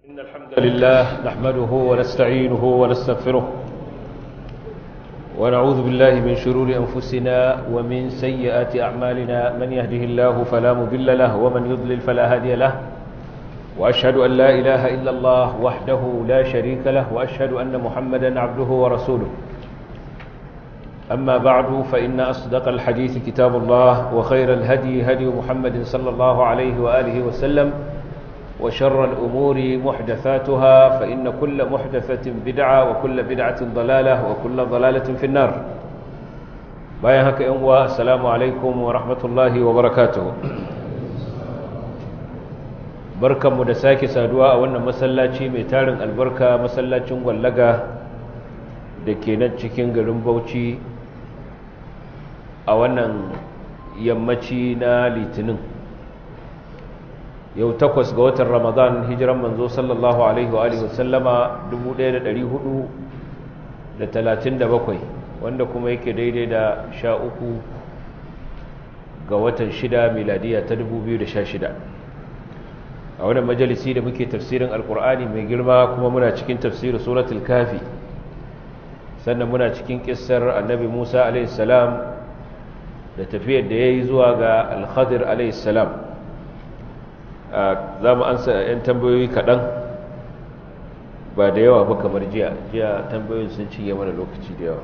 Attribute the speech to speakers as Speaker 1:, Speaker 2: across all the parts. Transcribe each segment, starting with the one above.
Speaker 1: إن الحمد لله نحمده ونستعينه ونستغفره ونعوذ بالله من شرور أنفسنا ومن سيئات أعمالنا، من يهده الله فلا مضل له ومن يضلل فلا هادي له، وأشهد أن لا إله إلا الله وحده لا شريك له، وأشهد أن محمدا عبده ورسوله. أما بعد، فإن أصدق الحديث كتاب الله، وخير الهدي هدي محمد صلى الله عليه وآله وسلم، وشر الأمور محدثاتها، فإن كل محدثة بدعة وكل بدعة ضلالة وكل ضلالة في النار. بايهك إنوا، السلام عليكم ورحمة الله وبركاته. Barkanmu da sake saduwa a wannan masallaci mai tarin albarka, masallacin Gwallaga da ke nan cikin garin Bauchi, a wannan yammaci na Litinin, yau 8 ga watan Ramadan, hijiran manzo sallallahu alaihi wa alihi wasallama 1437, wanda kuma yake daidai da 13 ga watan 6, miladiya ta 2016. A wannan majalisi da muke tafsirin Alkur'ani mai girma, kuma muna cikin tafsirin Suratul Kafi, sannan muna cikin kissar Annabi Musa alaihi salam da tafiyar da yayi zuwa ga Al-Khadir alaihi salam. Za mu ansa 'yan tambayoyi kaɗan, ba da yawa ba kamar jiya. Jiya tambayoyin sun cinye mana lokaci da yawa.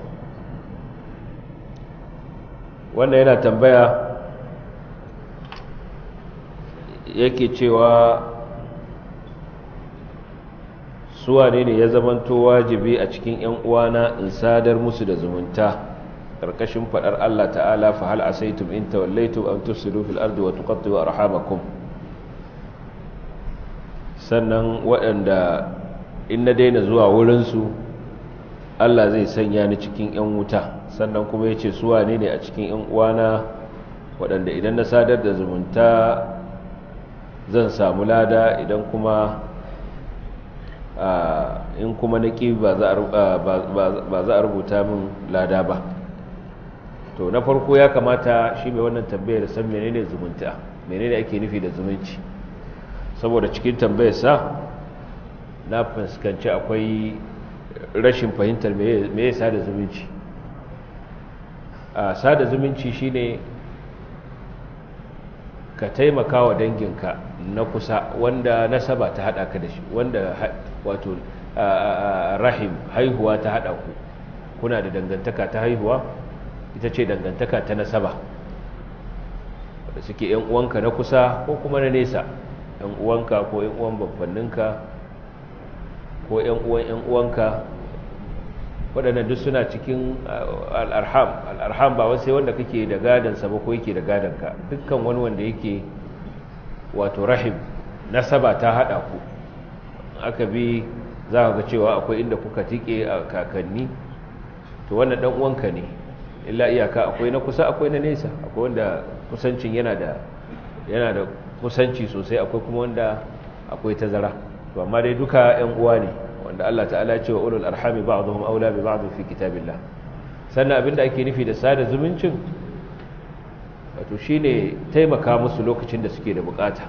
Speaker 1: Wannan yana tambaya, yake cewa suwane ne ya zamanto wajibi a cikin 'yan uwana in sadar musu da zumunta, ƙarƙashin faɗar Allah ta'ala, fa hal asaitum in tawallaitum an tufsidu fil ardi wa tuqatti'u arhamakum? Sannan waɗanda in na daina zuwa wurinsu Allah zai sanya ni cikin 'yan wuta. Sannan kuma ya ce suwane ne a cikin 'yan uwana waɗanda idan na sadar da zumunta zan samu lada, idan kuma in kuma na ƙi ba za a rubuta min lada ba? To, na farko ya kamata shi mai wannan tambayar san menene zumunta, menene ake nufi da zumunci, saboda cikin tambayarsa na fuskanci akwai rashin fahimtar me ya sada zumunci. A sada zumunci shine ka taimaka wa danginka na kusa, wanda nasaba ta hada ka da shi, wanda wato rahim, haihuwa ta hada ku, kuna da dangantaka ta haihuwa, ita ce dangantaka ta nasaba, wanda suke yan uwanka na kusa ko kuma na nesa, yan uwanka ko yan uwan babbanninka ko yan uwan yan uwanka. Waɗannan duk suna cikin al'arham. Al'arham ba wasu wanda kake da gadansa ba ko yake da gadanka, dukkan wani wanda yake wato rahim, nasaba ta haɗa ku, aka bi za ka ga cewa akwai inda kuka tike a kakanni, to wannan ɗan uwanka ne. Illa iyaka akwai na kusa, akwai na nesa. Akwai wanda kusancin yana da kusanci sosai, akwai kuma wanda akwai tazara. To, amma dai duka 'yan uwa ne, wanda Allah ta'ala ce wa ulul arhami ba'dhum aula bi ba'd fi kitabillah. Sannan abinda ake nufi da sada zumuncin, wato shine taimaka musu lokacin da suke da bukata.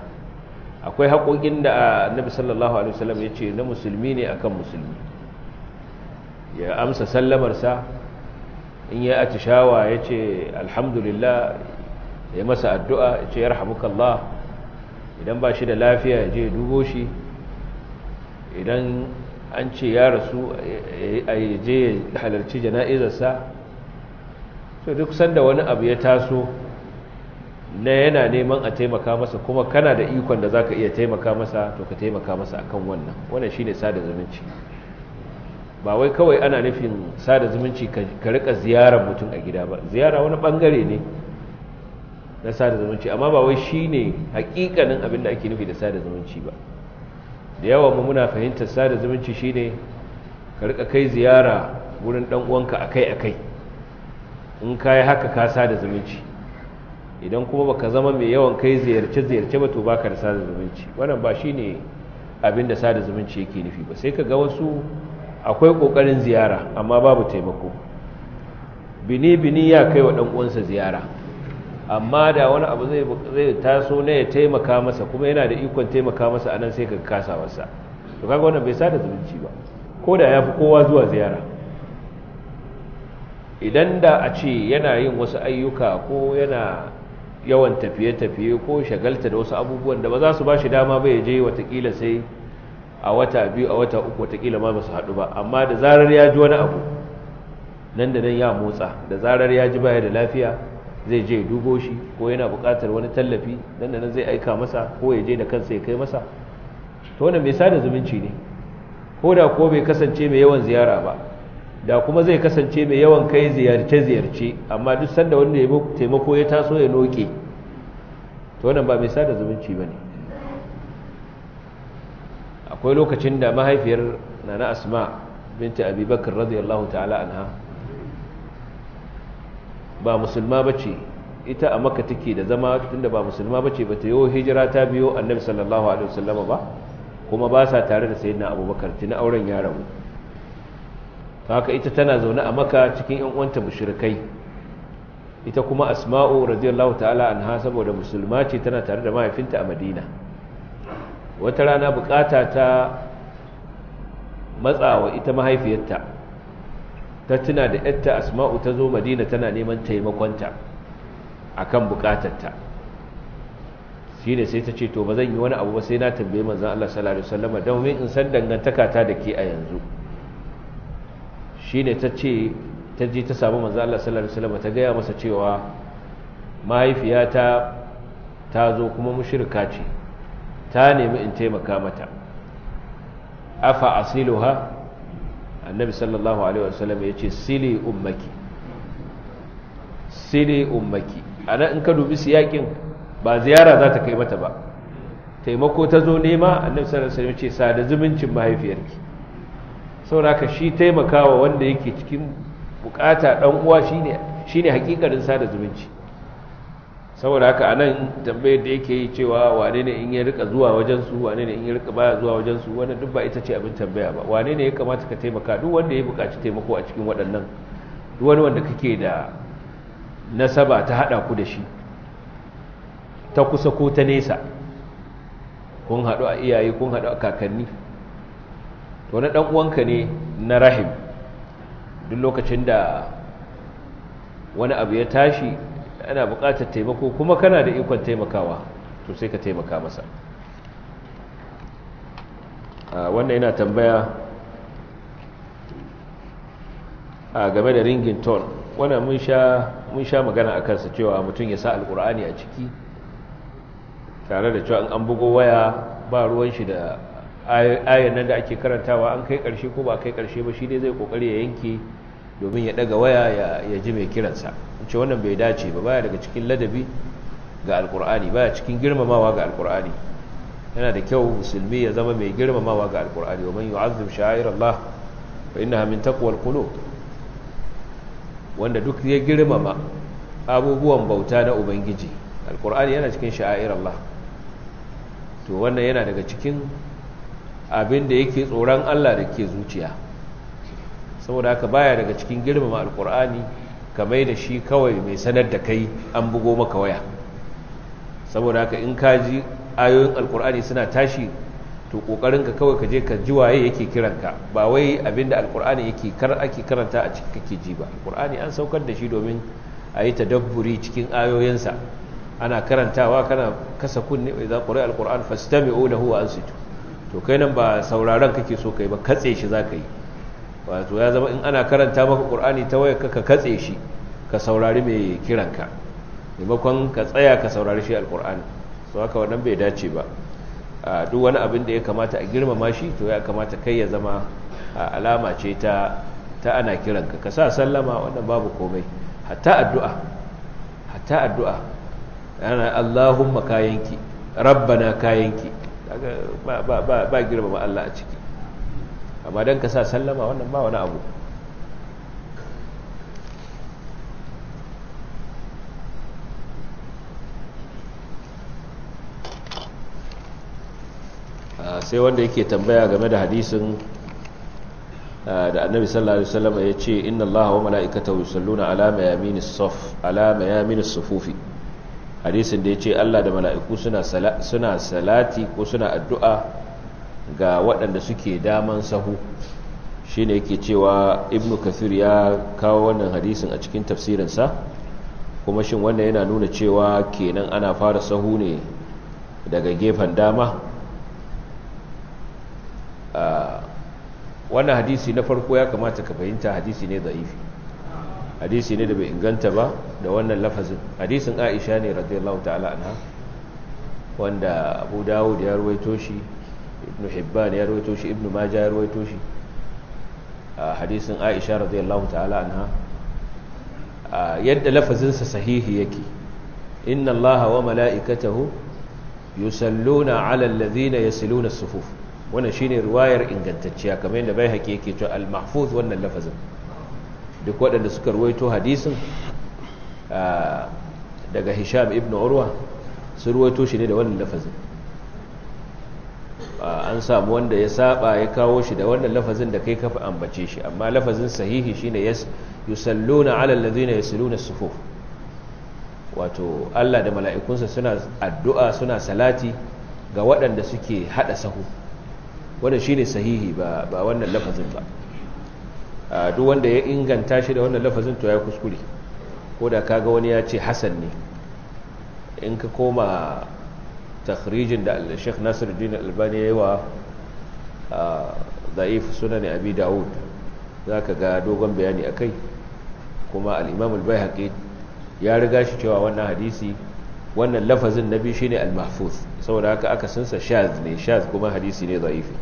Speaker 1: Akwai haƙoƙin da Annabi sallallahu alaihi wasallam ya ce na musulmi ne akan musulmi: ya amsa sallamarsa, in ya atishawa ya ce alhamdulillah, ya masa addu'a ya ce yarhamukallah, idan ba shi da lafiya ya je ya dubo shi, idan an ce ya rasu a je ya halarci jana'izarsa. To, duk sanda wani abu ya taso na yana neman a taimaka masa, kuma kana da ikon da zaka iya taimaka masa, to ka taimaka masa akan wannan. Wannan shine sada zumunci. Ba wai kawai ana nufin sada zumunci ka rika ziyarar mutum a gida ba. Ziyara wani bangare ne na sada zumunci, amma ba wai shine hakikanin abin da ake nufi da sada zumunci ba. Da yawan mu muna fahimtar sada zumunci shine ka rika kai ziyara wurin dan uwanka akai-akai. In kai haka, ka sada zumunci. Idan kuma baka zama mai yawan kai ziyarce-ziyarce ba, to baka da sada zumunci. Wannan ba shine abin da sada zumunci yake nufi ba. Sai ka ga wasu akwai kokarin ziyara amma babu taimako. Bini bini ya kai wa dan uwansa ziyara, amma da wani abu zai taso ne ya taimaka masa, kuma yana da ikon taimaka masa, anan sai ka kasa masa. To kaga wannan bai sada zumunci ba, ko da ya fi kowa zuwa ziyara. Idan da a ce yana yin wasu ayyuka ko yana yawan tafiye-tafiye ko shagalta da wasu abubuwan da ba za su ba shi dama ba ya je, watakila sai a wata 2 a wata 3 watakila ma ba su haɗu ba, amma da zarar ya ji wani abu nan da nan ya motsa, da zarar ya ji baya da lafiya zai je dubo shi, ko yana buƙatar wani tallafi nan da nan zai aika masa, ko ya je da kansa ya kai masa. To wannan mai sada zumunci ne, ko da ko bai kasance mai yawan ziyara ba, da kuma zai kasance mai yawan kai ziyarce-ziyarce, amma duk sanda wanda ya taimako ya taso ya noke, to wannan ba mai sada zumunci ba ne. Akwai lokacin da mahaifiyar Nana Asma binta Abubakar radiyallahu ta'ala anha ba musulma bace, ita a Makka take da zama, tunda ba musulma bace bata yo hijira ta biyo Annabi sallallahu alaihi wasallama ba, kuma ba sa tare da Sayyidina Abubakar, tuni auren ya rabu. Haka ita tana zaune a Makka cikin ƴan uwanta mushrikai. Ita kuma Asma'u radiyallahu ta'ala anha saboda musulma ce tana tare da mahaifinta a Madina. Wata rana bukata ta matsawa ita mahaifiyarta, ta tuna da yarta Asma'u ta zo Madina tana neman taimakonta akan bukatarta. Shine sai ta ce to ba zan yi wani abu ba sai na tambaye manzon Allah sallallahu alaihi wasallam domin in san dangantaka ta da ke a yanzu. Shine ta ce ta je ta samu manzon Allah sallallahu alaihi wasallam ta gaya masa cewa mahaifiyata ta zo kuma mushrika ce, ta nemi in taimaka mata. Afa asiluha? Annabi sallallahu alaihi wasallam ya ce sili ummaki, sili ummaki. Ana in ka dubi siyakin ba ziyara za ta kai mata ba, taimako ta zo nema. Annabi sallallahu alaihi wasallam ya ce sada zumuncin mahaifiyarki. Saboda shi taimakawa wanda yake cikin bukata dan uwa shine hakikarin sada zumunci. Saboda haka anan tambayar da yake yi cewa wane ne in ya rika zuwa wajen su, wane ne in ya rika baya zuwa wajen su, wannan duk ba ita ce abin tambaya ba. Wane ne ya kamata ka taimaka? Duk wanda ya buƙaci taimako a cikin waɗannan, duk wani wanda kake da nasaba ta hada ku da shi ta kusa ko ta nesa, kun haɗu a iyaye, kun haɗu a kakanni, to na ɗan uwanka ne na rahim. Duk lokacin da wani abu ya tashi ana buƙatar taimako kuma kana da ikon taimakawa, to sai ka taimaka masa. Wannan yana tambaya a game da ringing tone. Wannan mun sha magana a kansa cewa mutum ya sa alƙur'ani a ciki tare da cewa an bugo waya ba ruwan shi da ayan nan da ake karantawa, an kai ƙarshe ko ba kai ƙarshe ba, shi ne zai ƙoƙari ya yanke domin ya daga waya ya ji mai kiransa. Ce wannan bai dace ba, baya daga cikin ladabi ga alkur'ani, baya cikin girmamawa ga alkur'ani. Yana da kyau musulmi ya zama mai girmamawa ga alkur'ani. Wa man yu'azzim sha'air Allah fa innaha min taqwal qulub. Wanda duk ya girmama abubuwan bauta na ubangiji, alkur'ani yana cikin sha'air Allah, to wannan yana daga cikin abin da yake tsoron Allah da ke zuciya. Saboda haka baya daga cikin girmama alkur'ani kamar da shi kawai mai sanar da kai an bugo maka waya. Saboda haka in ka ji ayoyin alkur'ani suna tashi, to kokarin ka kawai ka je ka ji waye yake kiranka, ba wai abinda alkur'ani yake ake karanta a cikin kake ji ba. Alkur'ani an saukar da shi domin a yi tadabburi cikin ayoyinsa, ana karantawa kana kasa kunne. Idza quri'a alquran fastami'u lahu wa ansitu. To kai nan ba sauraron kake so kai ba, katse shi zaka yi. Wato ya zama in ana karanta maka Qur'ani ta wayar ka katse shi ka saurari mai kiranka, maimakon ka tsaya ka saurari shi alqur'ani. So haka wannan bai dace ba. Duk wani abin da ya kamata a girmama shi, to ya kamata kai ya zama alama ce ta ana kiranka. Ka sa sallama, wannan babu komai. Hatta addu'a ana Allahumma kayanki, Rabbana kayanki, ba girmama Allah a ciki. Amma don ka sa sallama wannan ba wani abu. Sai wanda yake tambaya game da hadisin da annabi sallallahu alaihi wasallam ya ce inna allaha wa mala'ikatahu yusalluna ala mayaminis saf ala mayaminis sufufi. Hadisin da ya ce Allah da mala'iku suna salati ko suna addu'a ga waɗanda suke daman sahu. Shine yake cewa Ibn Kathir ya kawo wannan hadisin a cikin tafsirinsa, kuma shin wannan yana nuna cewa kenan ana fara sahu ne daga gefen dama? Wannan hadisi na farko ya kamata ka fahimta hadisi ne da'ifi, hadisi ne da bai inganta ba da wannan lafazin. Hadisin Aisha ne radiyallahu ta'ala anha, wanda Abu Dawud ya ruwaito shi, Ibn Hibban ya ruwaito shi, Ibn Majah ya ruwaito shi. Hadisin Aisha radiyallahu ta'ala anha, yadda lafazinsa sahihi yake, inna Allaha wa mala'ikatahu yusalluna 'ala alladhina yasiluna as-sufuf. Wannan shine riwayar ingantacciya, kamar yadda Baihaqi yake cewa al-mahfuz wannan lafazin. Duk waɗanda suka ruwaito hadisin daga Hisham ibn Urwa sun ruwaito shi ne da wannan lafazin. An samu wanda ya saba ya kawo shi da wannan lafazin da kai kafa ambace shi, amma lafazin sahihi shine yusalluna 'ala alladhina yasiluna as-sufuf. Wato Allah da mala'ikunsa suna addu'a, suna salati ga waɗanda suke hada sahu. Wannan shine sahihi, ba wannan lafazin ba. Duk wanda ya inganta shi da wannan lafazin to ya kuskure, ko da kaga wani ya ce hasan ne. In ka koma takhrijin da Sheikh Nasiruddin Albani yayi wa da'if sunan Abi Dawud, zaka ga dogon bayani akai. Kuma al-Imam al-Baihaqi ya riga shi cewa wannan hadisi, wannan lafazin nabi shine al-mahfuz, saboda haka aka sansa shaz ne, shaz kuma hadisi ne da'ifi.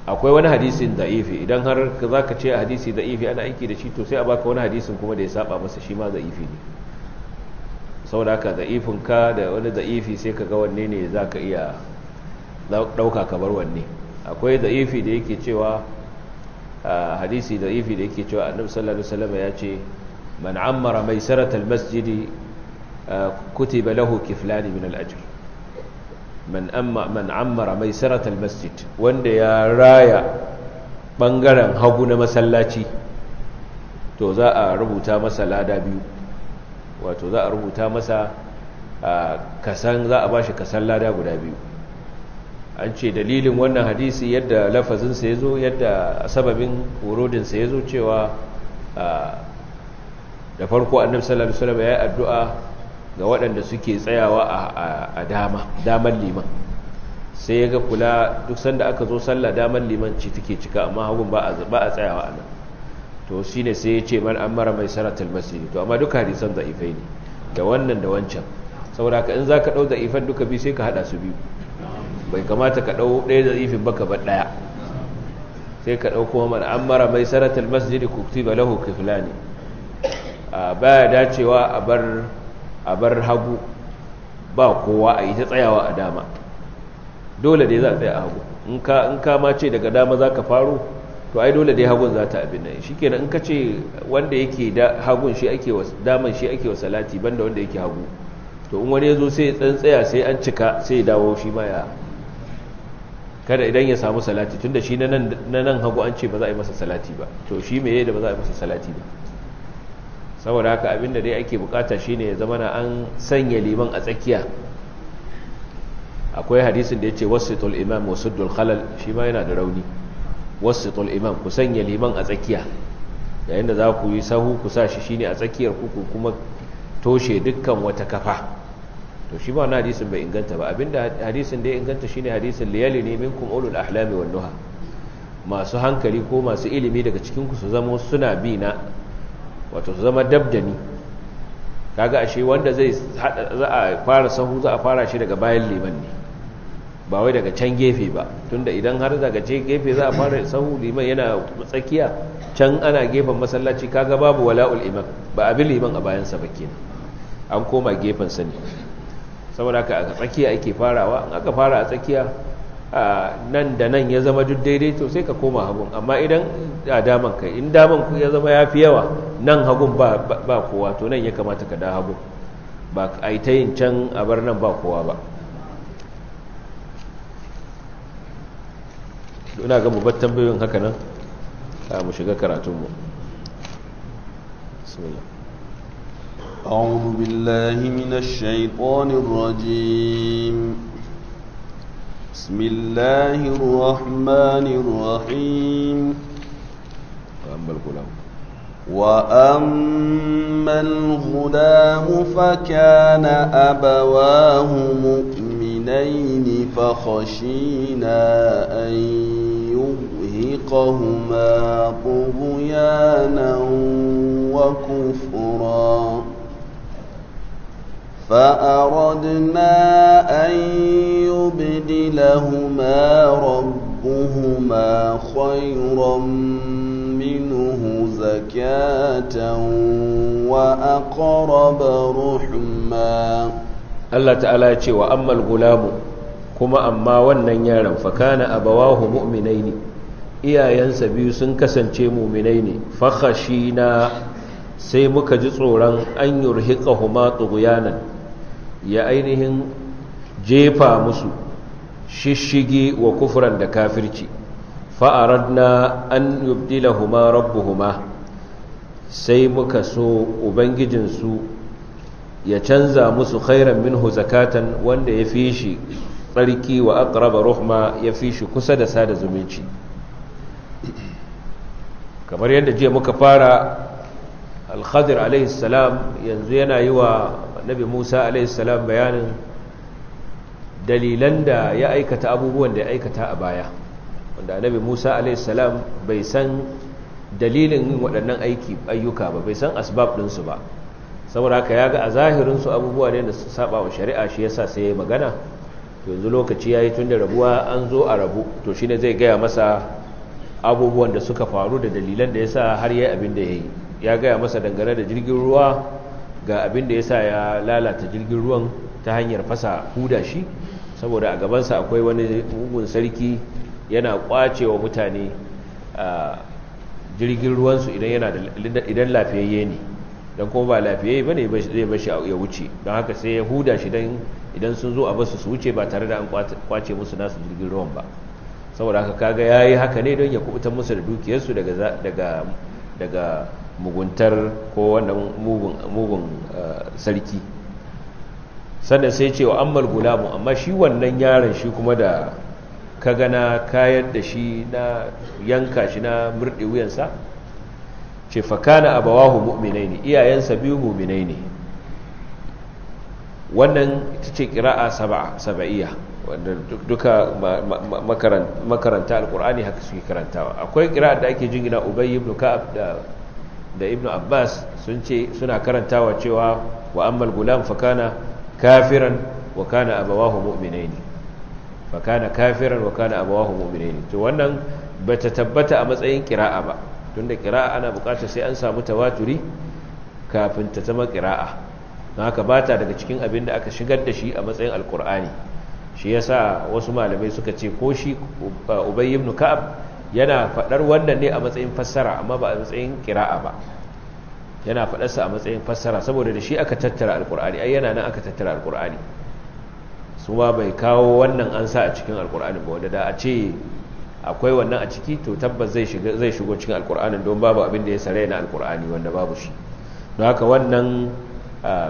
Speaker 1: Akwai wani hadisin da'ifi, idan har zaka ce hadisi da'ifi ana aiki da shi, to sai a baka wani hadisin kuma da ya saba masa, shi ma da'ifi ne. Saboda haka da'ifin ka da wani da'ifi sai ka ga wanne ne zaka iya dauka ka bar wanne. Akwai da'ifi da yake cewa hadisi da'ifi da yake cewa Annabi sallallahu alaihi wasallam ya ce man ammara maisaratal masjidi kutiba lahu kiflani min al-ajr. Man ammara maisaratal masjid, wanda ya raya bangaren hagu na masallaci, to za a rubuta masa lada biyu. Wato za a rubuta masa kasan, za a bashi kasan lada guda biyu. An ce dalilin wannan hadisi yadda lafazinsa ya zo, yadda sababin wurudinsa ya zo, cewa da farko Annabi sallallahu alaihi wasallam ya yi addu'a ga waɗanda suke tsayawa a daman liman. Sai ya ga kula duk sanda aka zo sallah daman liman ci take cika, amma hagun ba a tsayawa a nan. To shine sai ya ce man amara mai saratul masjid. To amma duka hadisan da'ifai ne, da wannan da wancan. Saboda haka in zaka dau da'ifan duka biyu sai ka hada su biyu. Bai kamata ka dau ɗaya da'ifin ba ka bar ɗaya. Sai ka dau kuma man amara mai saratul masjid kutiba lahu kiflani. Baya dacewa a bar hagu ba kowa, a yi ta tsayawa a dama. Dole dai za a tsaya a hagu. In ka ma ce daga dama za ka faro, to ai dole dai hagun za ta abin nan. Shikenan in ka ce wanda yake da hagun shi ake wa daman shi ake wa salati, banda wanda yake hagu, to in wani ya zo sai ya tsantsaya, sai an cika, sai ya dawo shi ma ya kada idan ya samu salati, tunda shi na nan hagu an ce ba za a yi masa salati ba, to shi meye da ba za a yi masa salati ba. Saboda haka abinda dai ake bukata shine ya zama na an sanya liman a tsakiya. Akwai hadisin da yace wasitul imam wa suddul khalal, shi ma yana da rauni. Wasitul imam, ku sanya liman a tsakiya yayin da za ku yi sahu, ku sa shi shine a tsakiyar ku, ku kuma toshe dukkan wata kafa. To shi ba wannan hadisin bai inganta ba. Abinda hadisin da ya inganta shine hadisin liyali ne minkum ulul ahlami wan nuha, masu hankali ko masu ilimi daga cikin ku su zama suna bi na, wato su zama dabdani. Kaga ashe wanda zai za a fara sahu, za a fara shi daga bayan liman ne, ba wai daga can gefe ba. Tunda idan har daga can gefe za a fara sahu, liman yana tsakiya, can ana gefen masallaci, kaga babu wala'ul imam, ba abin liman a bayansa ba kenan, an koma gefen sa ne. Saboda haka a tsakiya ake farawa. In aka fara a tsakiya nan da nan ya zama duk daidai, to sai ka koma hagun. Amma idan a daman kai, in daman ku ya zama yafi yawa, nan hagun ba kowa, to nan ya kamata ka da hagun, ba a yi ta yin can a bar nan ba kowa ba. Ina ga mu bar tambayoyin haka nan, mu shiga karatunmu. Bismillah.
Speaker 2: أعوذ بالله من الشيطان الرجيم. بسم الله الرحمن الرحيم.
Speaker 1: وأما الغلام
Speaker 2: وأما الغلام فكان أبواه مؤمنين فخشينا أن يرهقهما طغيانا وكفرا فأردنا أن يبدلهما ربهما خيرا منه زكاة وأقرب رحما.
Speaker 1: Allah ta'ala ya ce wa ammal gulamu, kuma amma wannan yaron, fakana abawahu mu'minaini, iyayensa biyu sun kasance mu'minai ne, fakhashina, sai muka ji tsoron an yurhiqahuma tughyanan, ya ainihin jefa musu shishigi wa kufran da kafirci, fa aradna an yubdilahuma rabbuhuma, sai muka so ubangijinsu ya canza musu khairan minhu zakatan, wanda ya fi shi tsarki, wa aqraba ruhma, ya fi shi kusa da sada zumunci. Kamar yadda jiya muka fara, Al-Khadir alaihi salam yanzu yana yi wa Nabi Musa alaihi salam bayanin dalilan da ya aikata abubuwan da ya aikata a baya, wanda Nabi Musa alaihi salam bai san dalilin yin waɗannan ayyuka ba, bai san asbab ɗinsu ba. Saboda haka ya ga a zahirinsu abubuwa ne da su saba wa shari'a, shi yasa sai ya magana. To yanzu lokaci yayi tun da rabuwa an zo a rabu, to shine zai gaya masa abubuwan da suka faru da dalilan da yasa har yayi abin da yayi. Ya gaya masa dangane da jirgin ruwa, ga abin da yasa ya lalata jirgin ruwan ta hanyar fasa huda shi, saboda a gabansa akwai wani mugun sarki yana kwacewa mutane jirgin ruwansu idan yana da idan lafiyayye ne, don kuma ba lafiyayye bane zai bashi ya wuce. Don haka sai ya huda shi don idan sun zo a basu su wuce ba tare da an kwace musu nasu jirgin ruwan ba. Saboda haka kaga yayi haka ne don ya kubutar musu da dukiyarsu daga daga daga muguntar ko wannan mugun sarki. Sannan sai ce wa ammal gulamu, amma shi wannan yaron shi kuma da ka gana kayar da shi na yanka shi na murɗe wuyansa, ce fakana abawahu mu'minai ne, iyayensa biyu mu'minai ne. Wannan ita ce ƙira'a saba'iyya, wanda duka makaranta alƙur'ani haka suke karantawa. Akwai ƙira'a da ake jingina Ubay ibn Ka'ab da Ibn Abbas, sun ce suna karantawa cewa wa ammal gulam fakana kafiran wa kana abawahu mu'minaini, fakana kafiran wa kana abawahu mu'minaini. To wannan bata tabbata a matsayin ƙira'a ba, tunda ƙira'a ana buƙatar sai an samu tawaturi kafin ta zama ƙira'a. Don haka bata daga cikin abin da aka shigar da shi a matsayin alƙur'ani. Shi yasa wasu malamai suka ce ko shi Ubay ibn Ka'ab yana faɗar wannan ne a matsayin fassara, amma ba a matsayin ƙira'a ba. Yana faɗarsa a matsayin fassara saboda da shi aka tattara alƙur'ani, ai yana nan aka tattara alƙur'ani. Su ma bai kawo wannan an sa a cikin alƙur'ani ba, wanda da a ce akwai wannan a ciki to tabbas zai shigo cikin alƙur'anin, don babu abin da ya sare na alƙur'ani wanda babu shi. Don haka wannan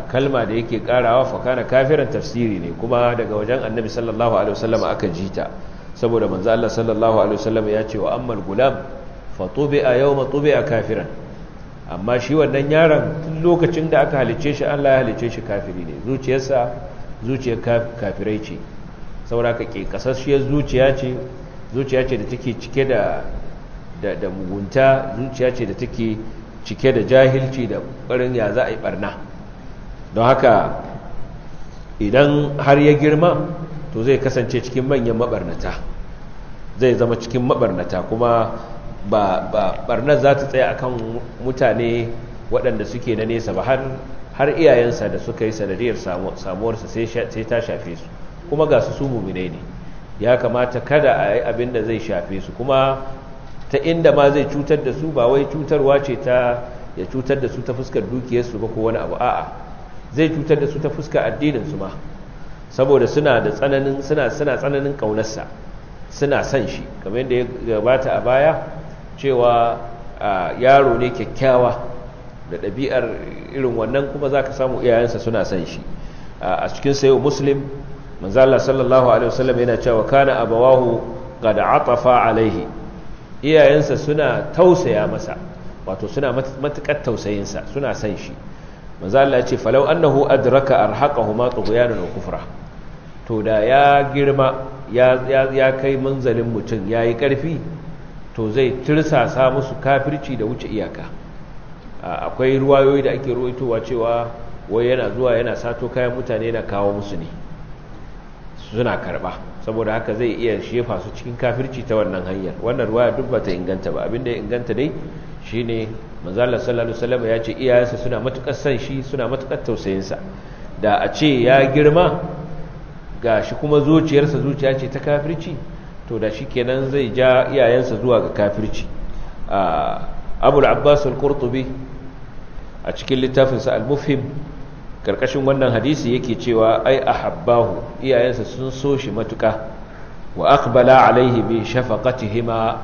Speaker 1: kalma da yake karawa fakana kafiran tafsiri ne, kuma daga wajen Annabi sallallahu alaihi wasallam aka jita, saboda manzo Allah sallallahu alaihi wasallam ya ce wa ammal gulam fa tubi'a yawma tubi'a kafiran. Amma shi wannan yaron tun lokacin da aka halicce shi Allah ya halicce shi kafiri ne, zuciyarsa zuciyar kafirai ce. Saboda haka ke kasasshiyar zuciya ce, zuciya ce da take cike da da mugunta, zuciya ce da take cike da jahilci da ƙoƙarin ya za a yi barna. Don haka idan har ya girma to zai kasance cikin manyan mabarnata, zai zama cikin mabarnata, kuma ba barnar za ta tsaya akan mutane waɗanda suke na nesa ba, har iyayensa da suka yi sanadiyar samuwarsa sai ta shafe su. Kuma ga su muminai ne, ya kamata kada a yi abin da zai shafe su, kuma ta inda ma zai cutar da su ba wai cutarwa ce ta ya cutar da su ta fuskar dukiyarsu ba ko wani abu, a'a zai cutar da su ta fuskar addininsu ma, saboda suna da tsananin suna tsananin kaunarsa, suna son shi, kamar yadda ya gabata a baya cewa yaro ne kyakkyawa da ɗabi'ar irin wannan, kuma za ka samu iyayensa suna son shi. A cikin sayo Muslim Manzo Allah sallallahu alaihi wasallam yana cewa kana abawahu qad atafa alaihi, iyayensa suna tausaya masa, wato suna matukar tausayinsa, suna san shi. Manzo Allah ya ce falau annahu adraka arhaqahuma tughyanan wa kufra, to da ya girma ya kai manzalin mutum yayi karfi, to zai tirsasa musu kafirci da wuce iyaka. Akwai ruwayoyi da ake ruwaitowa cewa wai yana zuwa yana sato kayan mutane yana kawo musu ne suna karba, saboda haka zai iya shefa su cikin kafirci ta wannan hanyar. Wannan ruwaya duk bata inganta ba. Abinda ya inganta dai shine manzo Allah sallallahu alaihi wasallam ya ce iyayensa suna matukar san shi, suna matukar tausayin sa. Da a ce ya girma gashi kuma zuciyarsa zuciya ce ta kafirci, to da shikenan zai ja iyayensa zuwa ga kafirci. Abu al-Abbas al-Qurtubi a cikin littafinsa al-Mufhim karkashin wannan hadisi yake cewa ai ahabbahu, iyayensa sun so shi matuka, wa aqbala alaihi bi shafaqatihima,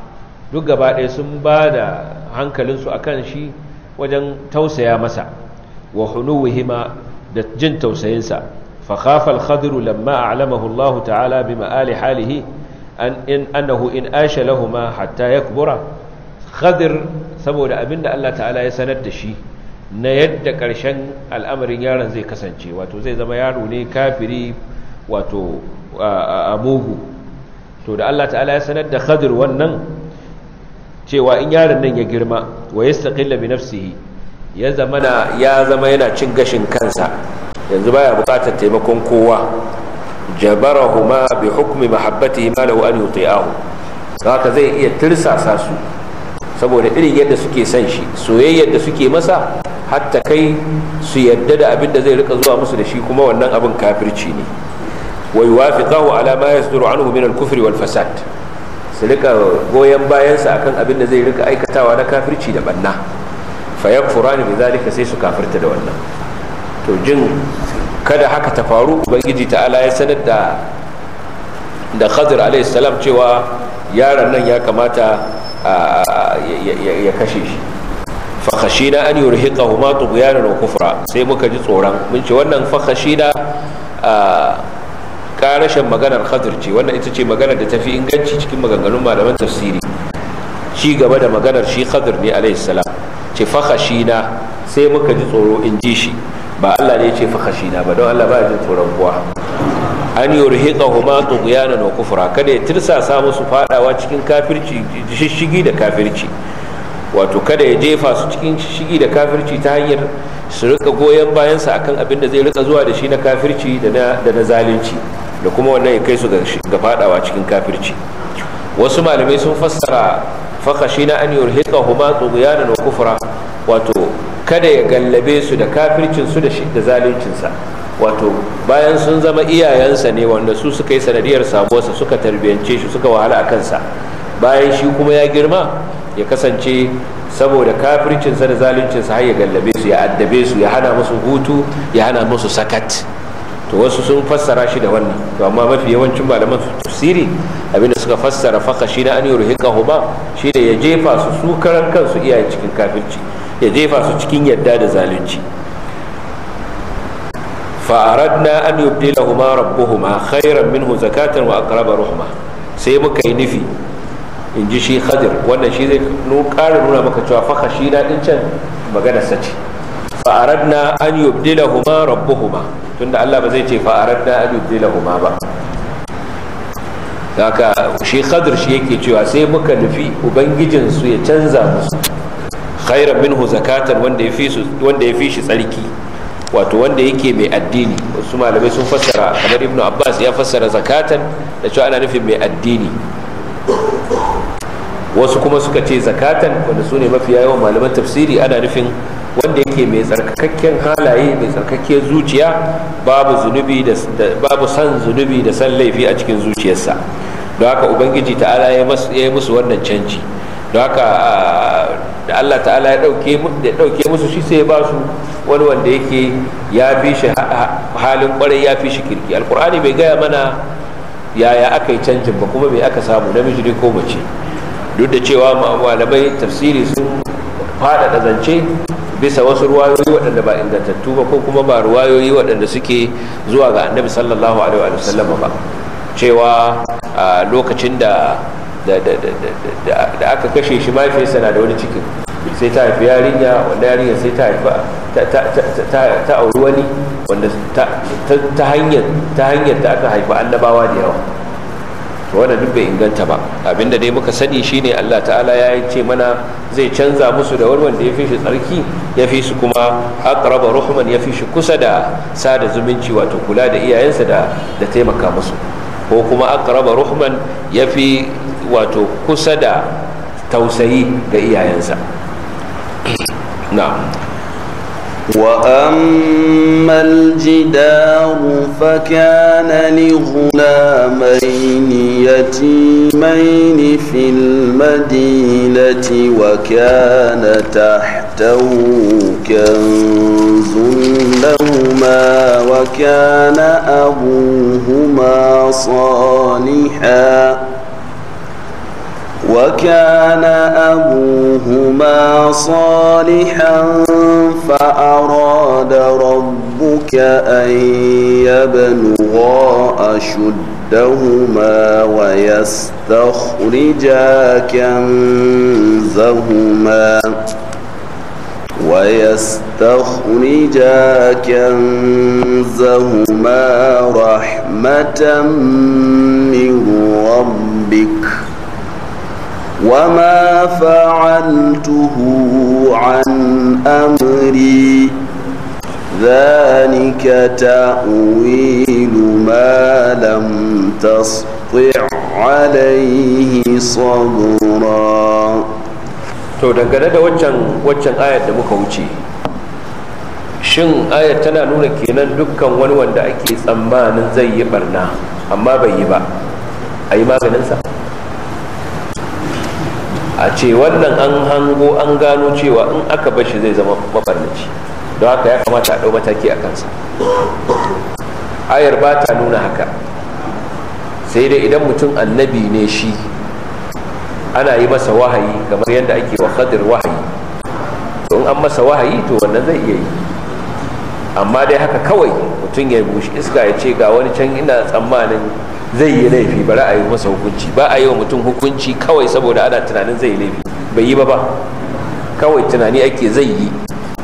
Speaker 1: duk gaba ɗaya sun ba da hankalinsu akan shi wajen tausaya masa, wa hunuwihima, da jin tausayinsa. Fa khafa al-Khadir lamma a'lamahu Allah ta'ala bi ma'ali halihi an in annahu in asha lahuma hatta yakbura. Khadir saboda abinda Allah ta'ala ya sanar da shi na yadda ƙarshen al'amarin yaron zai kasance, wato zai zama yaro ne kafiri, wato a mugu. To da Allah ta'ala ya sanar da Khadir wannan cewa in yaron nan ya girma wa yastaqilla bi nafsihi, ya zama yana cin gashin kansa, yanzu baya buƙatar taimakon kowa. Jabarahuma bi hukmi mahabbatihi ma lahu an yuti'ahu, haka zai iya tirsasa su saboda irin yadda suke son shi, soyayyar da suke masa, hatta kai su yadda da abin da zai rika zuwa musu da shi, kuma wannan abin kafirci ne. Wa yuwafiqahu ala ma yasduru anhu min al-kufri wal fasad, su rika goyen bayansa akan abin da zai rika aikatawa na kafirci da banna. Fa yakfurani bi zalika, sai su kafirta da wannan. To jin kada haka ta faru, ubangiji ta'ala ya sanar da Khadir alayhi salam cewa yaron nan ya kamata ya kashe shi. Fakhashina an yurhiqahuma tughyanan wa kufra, sai muka ji tsoron, mun ce wannan fakhashina karashin maganar Khadir ce, wannan ita ce maganar da tafi inganci cikin maganganun malaman tafsiri. Ci gaba da maganar shi Khadir ne alayhi salam, ce fakhashina sai muka ji tsoro, in ji shi, ba Allah ne ya ce fakhashina ba, don Allah ba ya jin tsoron kowa. An yurhiqahuma tughyanan wa kufra, kada ya tirsasa musu fadawa cikin kafirci, shishigi da kafirci, wato kada ya jefa su cikin shishigi da kafirci ta hanyar su rika goyon bayansa akan abin da zai rika zuwa da shi na kafirci da na zalunci, da kuma wannan ya kai su ga fadawa cikin kafirci. Wasu malamai sun fassara fakhashina an yurhiqahuma tughyanan wa kufra, wato kada ya gallabe su da kafircin su da zaluncinsa, wato bayan sun zama iyayensa ne wanda su suka yi sanadiyar samuwarsa, suka tarbiyance shi, suka wahala a kansa, bayan shi kuma ya girma ya kasance saboda kafircinsa da zaluncinsa har ya gallabe su, ya addabe su, ya hana musu hutu, ya hana musu sakat. To wasu sun fassara shi da wannan, to amma mafi yawancin malaman tafsiri abinda suka fassara fakashi na an yurhiqahuma shi da ya jefa su su karan kansu iyayen cikin kafirci, ya jefa su cikin yadda da zalunci. Fa'aradna an yubdilahuma rabbuhuma khairan minhu zakatan wa aqraba ruhma, sai muka yi nufi, in ji shi Khadir, wannan shi zai ƙara nuna maka cewa fakashi na din can magana sace. Fa'aradna an yubdilahuma rabbuhuma, tunda Allah ba zai ce fa'aradna an yubdilahuma ba, haka shi Khadir shi yake cewa sai muka nufi ubangijin su ya canza musu khairan minhu zakatan, wanda ya fi shi tsarki, wato wanda yake mai addini. Wasu malamai sun fassara, kamar Ibnu Abbas ya fassara zakatan da cewa ana nufin mai addini. Wasu kuma suka ce zakatan, wanda su ne mafiya yawan malaman tafsiri, ana nufin wanda yake mai tsarkakakken halaye, mai tsarkakken zuciya, babu zunubi da babu san zunubi da san laifi a cikin zuciyarsa. Don haka ubangiji ta'ala ya yi musu wannan canji. Don haka da Allah ta'ala ya dauke musu shi, sai ya ba su wani wanda yake ya fi shi halin kwarai, ya fi shi kirki. Alkur'ani bai gaya mana yaya aka yi canjin ba, kuma me aka samu, namiji ne ko mace. Duk da cewa malamai tafsiri sun faɗaɗa zance bisa wasu ruwayoyi waɗanda ba ingantattu ba ko kuma ba ruwayoyi waɗanda suke zuwa ga Annabi sallallahu alaihi wa sallam ba, cewa a lokacin da da aka kashe shi mahaifiyarsa na da wani cikin, sai ta haifi yarinya, wanda yarinya sai ta haifa ta auri wani wanda ta hanyar ta aka haifi annabawa da yawa. To wannan duk bai inganta ba. Abinda dai muka sani shine Allah ta'ala ya ce mana zai canza musu da wani wanda ya fi shi tsarki, ya fi su kuma aqraba ruhman, ya fi shi kusa da sada zumunci, wato kula da iyayensa da taimaka musu, ko kuma aqraba ruhman, ya fi wato kusa da tausayi ga iyayensa. Na'am.
Speaker 2: وأما الجدار فكان لغلامين يتيمين في المدينة وكان تحته كنز لهما وكان أبوهما صالحا وكان أبوهما صالحا فأراد ربك أن يبلغا أشدهما ويستخرجا كنزهما رحمة من ربك وما فعلته عن أمري ذلك تأويل ما لم تسطع عليه صبرا.
Speaker 1: To dangane da waccan ayar da muka wuce, shin ayar tana nuna kenan dukkan wani wanda ake tsammanin zai yi barna amma bai yi ba, a yi maganinsa? A ce wannan an hango an gano cewa in aka bar shi zai zama mabarnaci, don haka ya kamata a ɗau mataki a kansa. Ayar ba ta nuna haka, sai dai idan mutum annabi ne shi ana yi masa wahayi kamar yadda ake wa Khadir wahayi, to in an masa wahayi to wannan zai iya yi. Amma dai haka kawai mutum ya bushi iska ya ce ga wani can ina tsammanin zai yi laifi, bari a yi masa hukunci. Ba a yi wa mutum hukunci kawai saboda ana tunanin zai yi laifi, bai yi ba kawai tunani ake zai yi,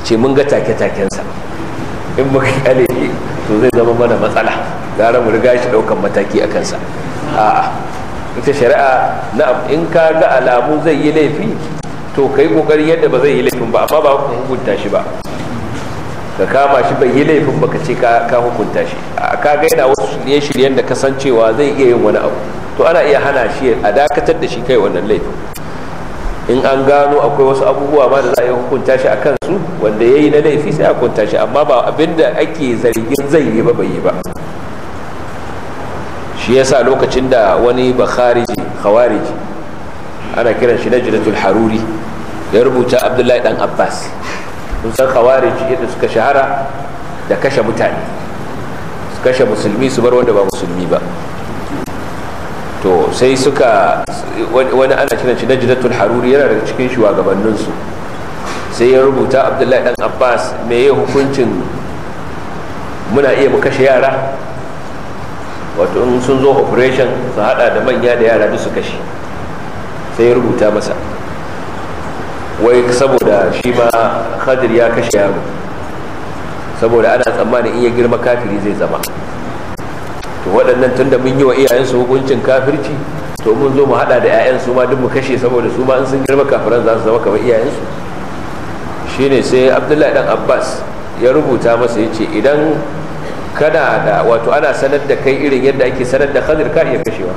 Speaker 1: ce mun ga take-takensa, in muka kyale shi to zai zama mana matsala, gara mu riga shi daukan mataki a kansa. A'a, ita shari'a na in ka ga alamu zai yi laifi to kai kokari yadda ba zai yi laifin ba, amma ba ku hukunta shi ba, ka kama shi bai yi laifin ba ka ce ka hukunta shi. Ka ga yana wasu shirye-shiryen da kasancewa zai iya yin wani abu, to ana iya hana shi, a dakatar da shi kai wannan laifin. In an gano akwai wasu abubuwa ma da za a yi hukunta shi a kansu wanda ya yi na laifi sai a hukunta shi, amma ba abin da ake zargin zai yi ba bai yi ba. Shi yasa lokacin da wani bakhariji khawariji ana kiran shi Najdatul Haruri ya rubuta Abdullahi dan Abbas, kun san khawarij yadda suka shahara da kashe mutane, su kashe musulmi su bar wanda ba musulmi ba. To sai suka wani ana kiran shi Najdatul Haruri, yana daga cikin shugabannin su, sai ya rubuta Abdullahi dan Abbas me ya hukuncin muna iya mu kashe yara, wato in sun zo operation su hada da manya da yara duk su kashe. Sai ya rubuta masa wai saboda shi ma Khadir ya kashe yaro, saboda ana tsammanin in ya girma kafiri zai zama. To waɗannan tunda mun yi wa iyayensu hukuncin kafirci, to mun zo mu hada da 'ya'yansu ma duk mu kashe, saboda su ma in sun girma kafiran za su zama kamar iyayensu. Shine sai Abdullahi dan Abbas ya rubuta masa yace idan kana da wato ana sanar da kai irin yadda ake sanar da Khadir ka iya kashewa.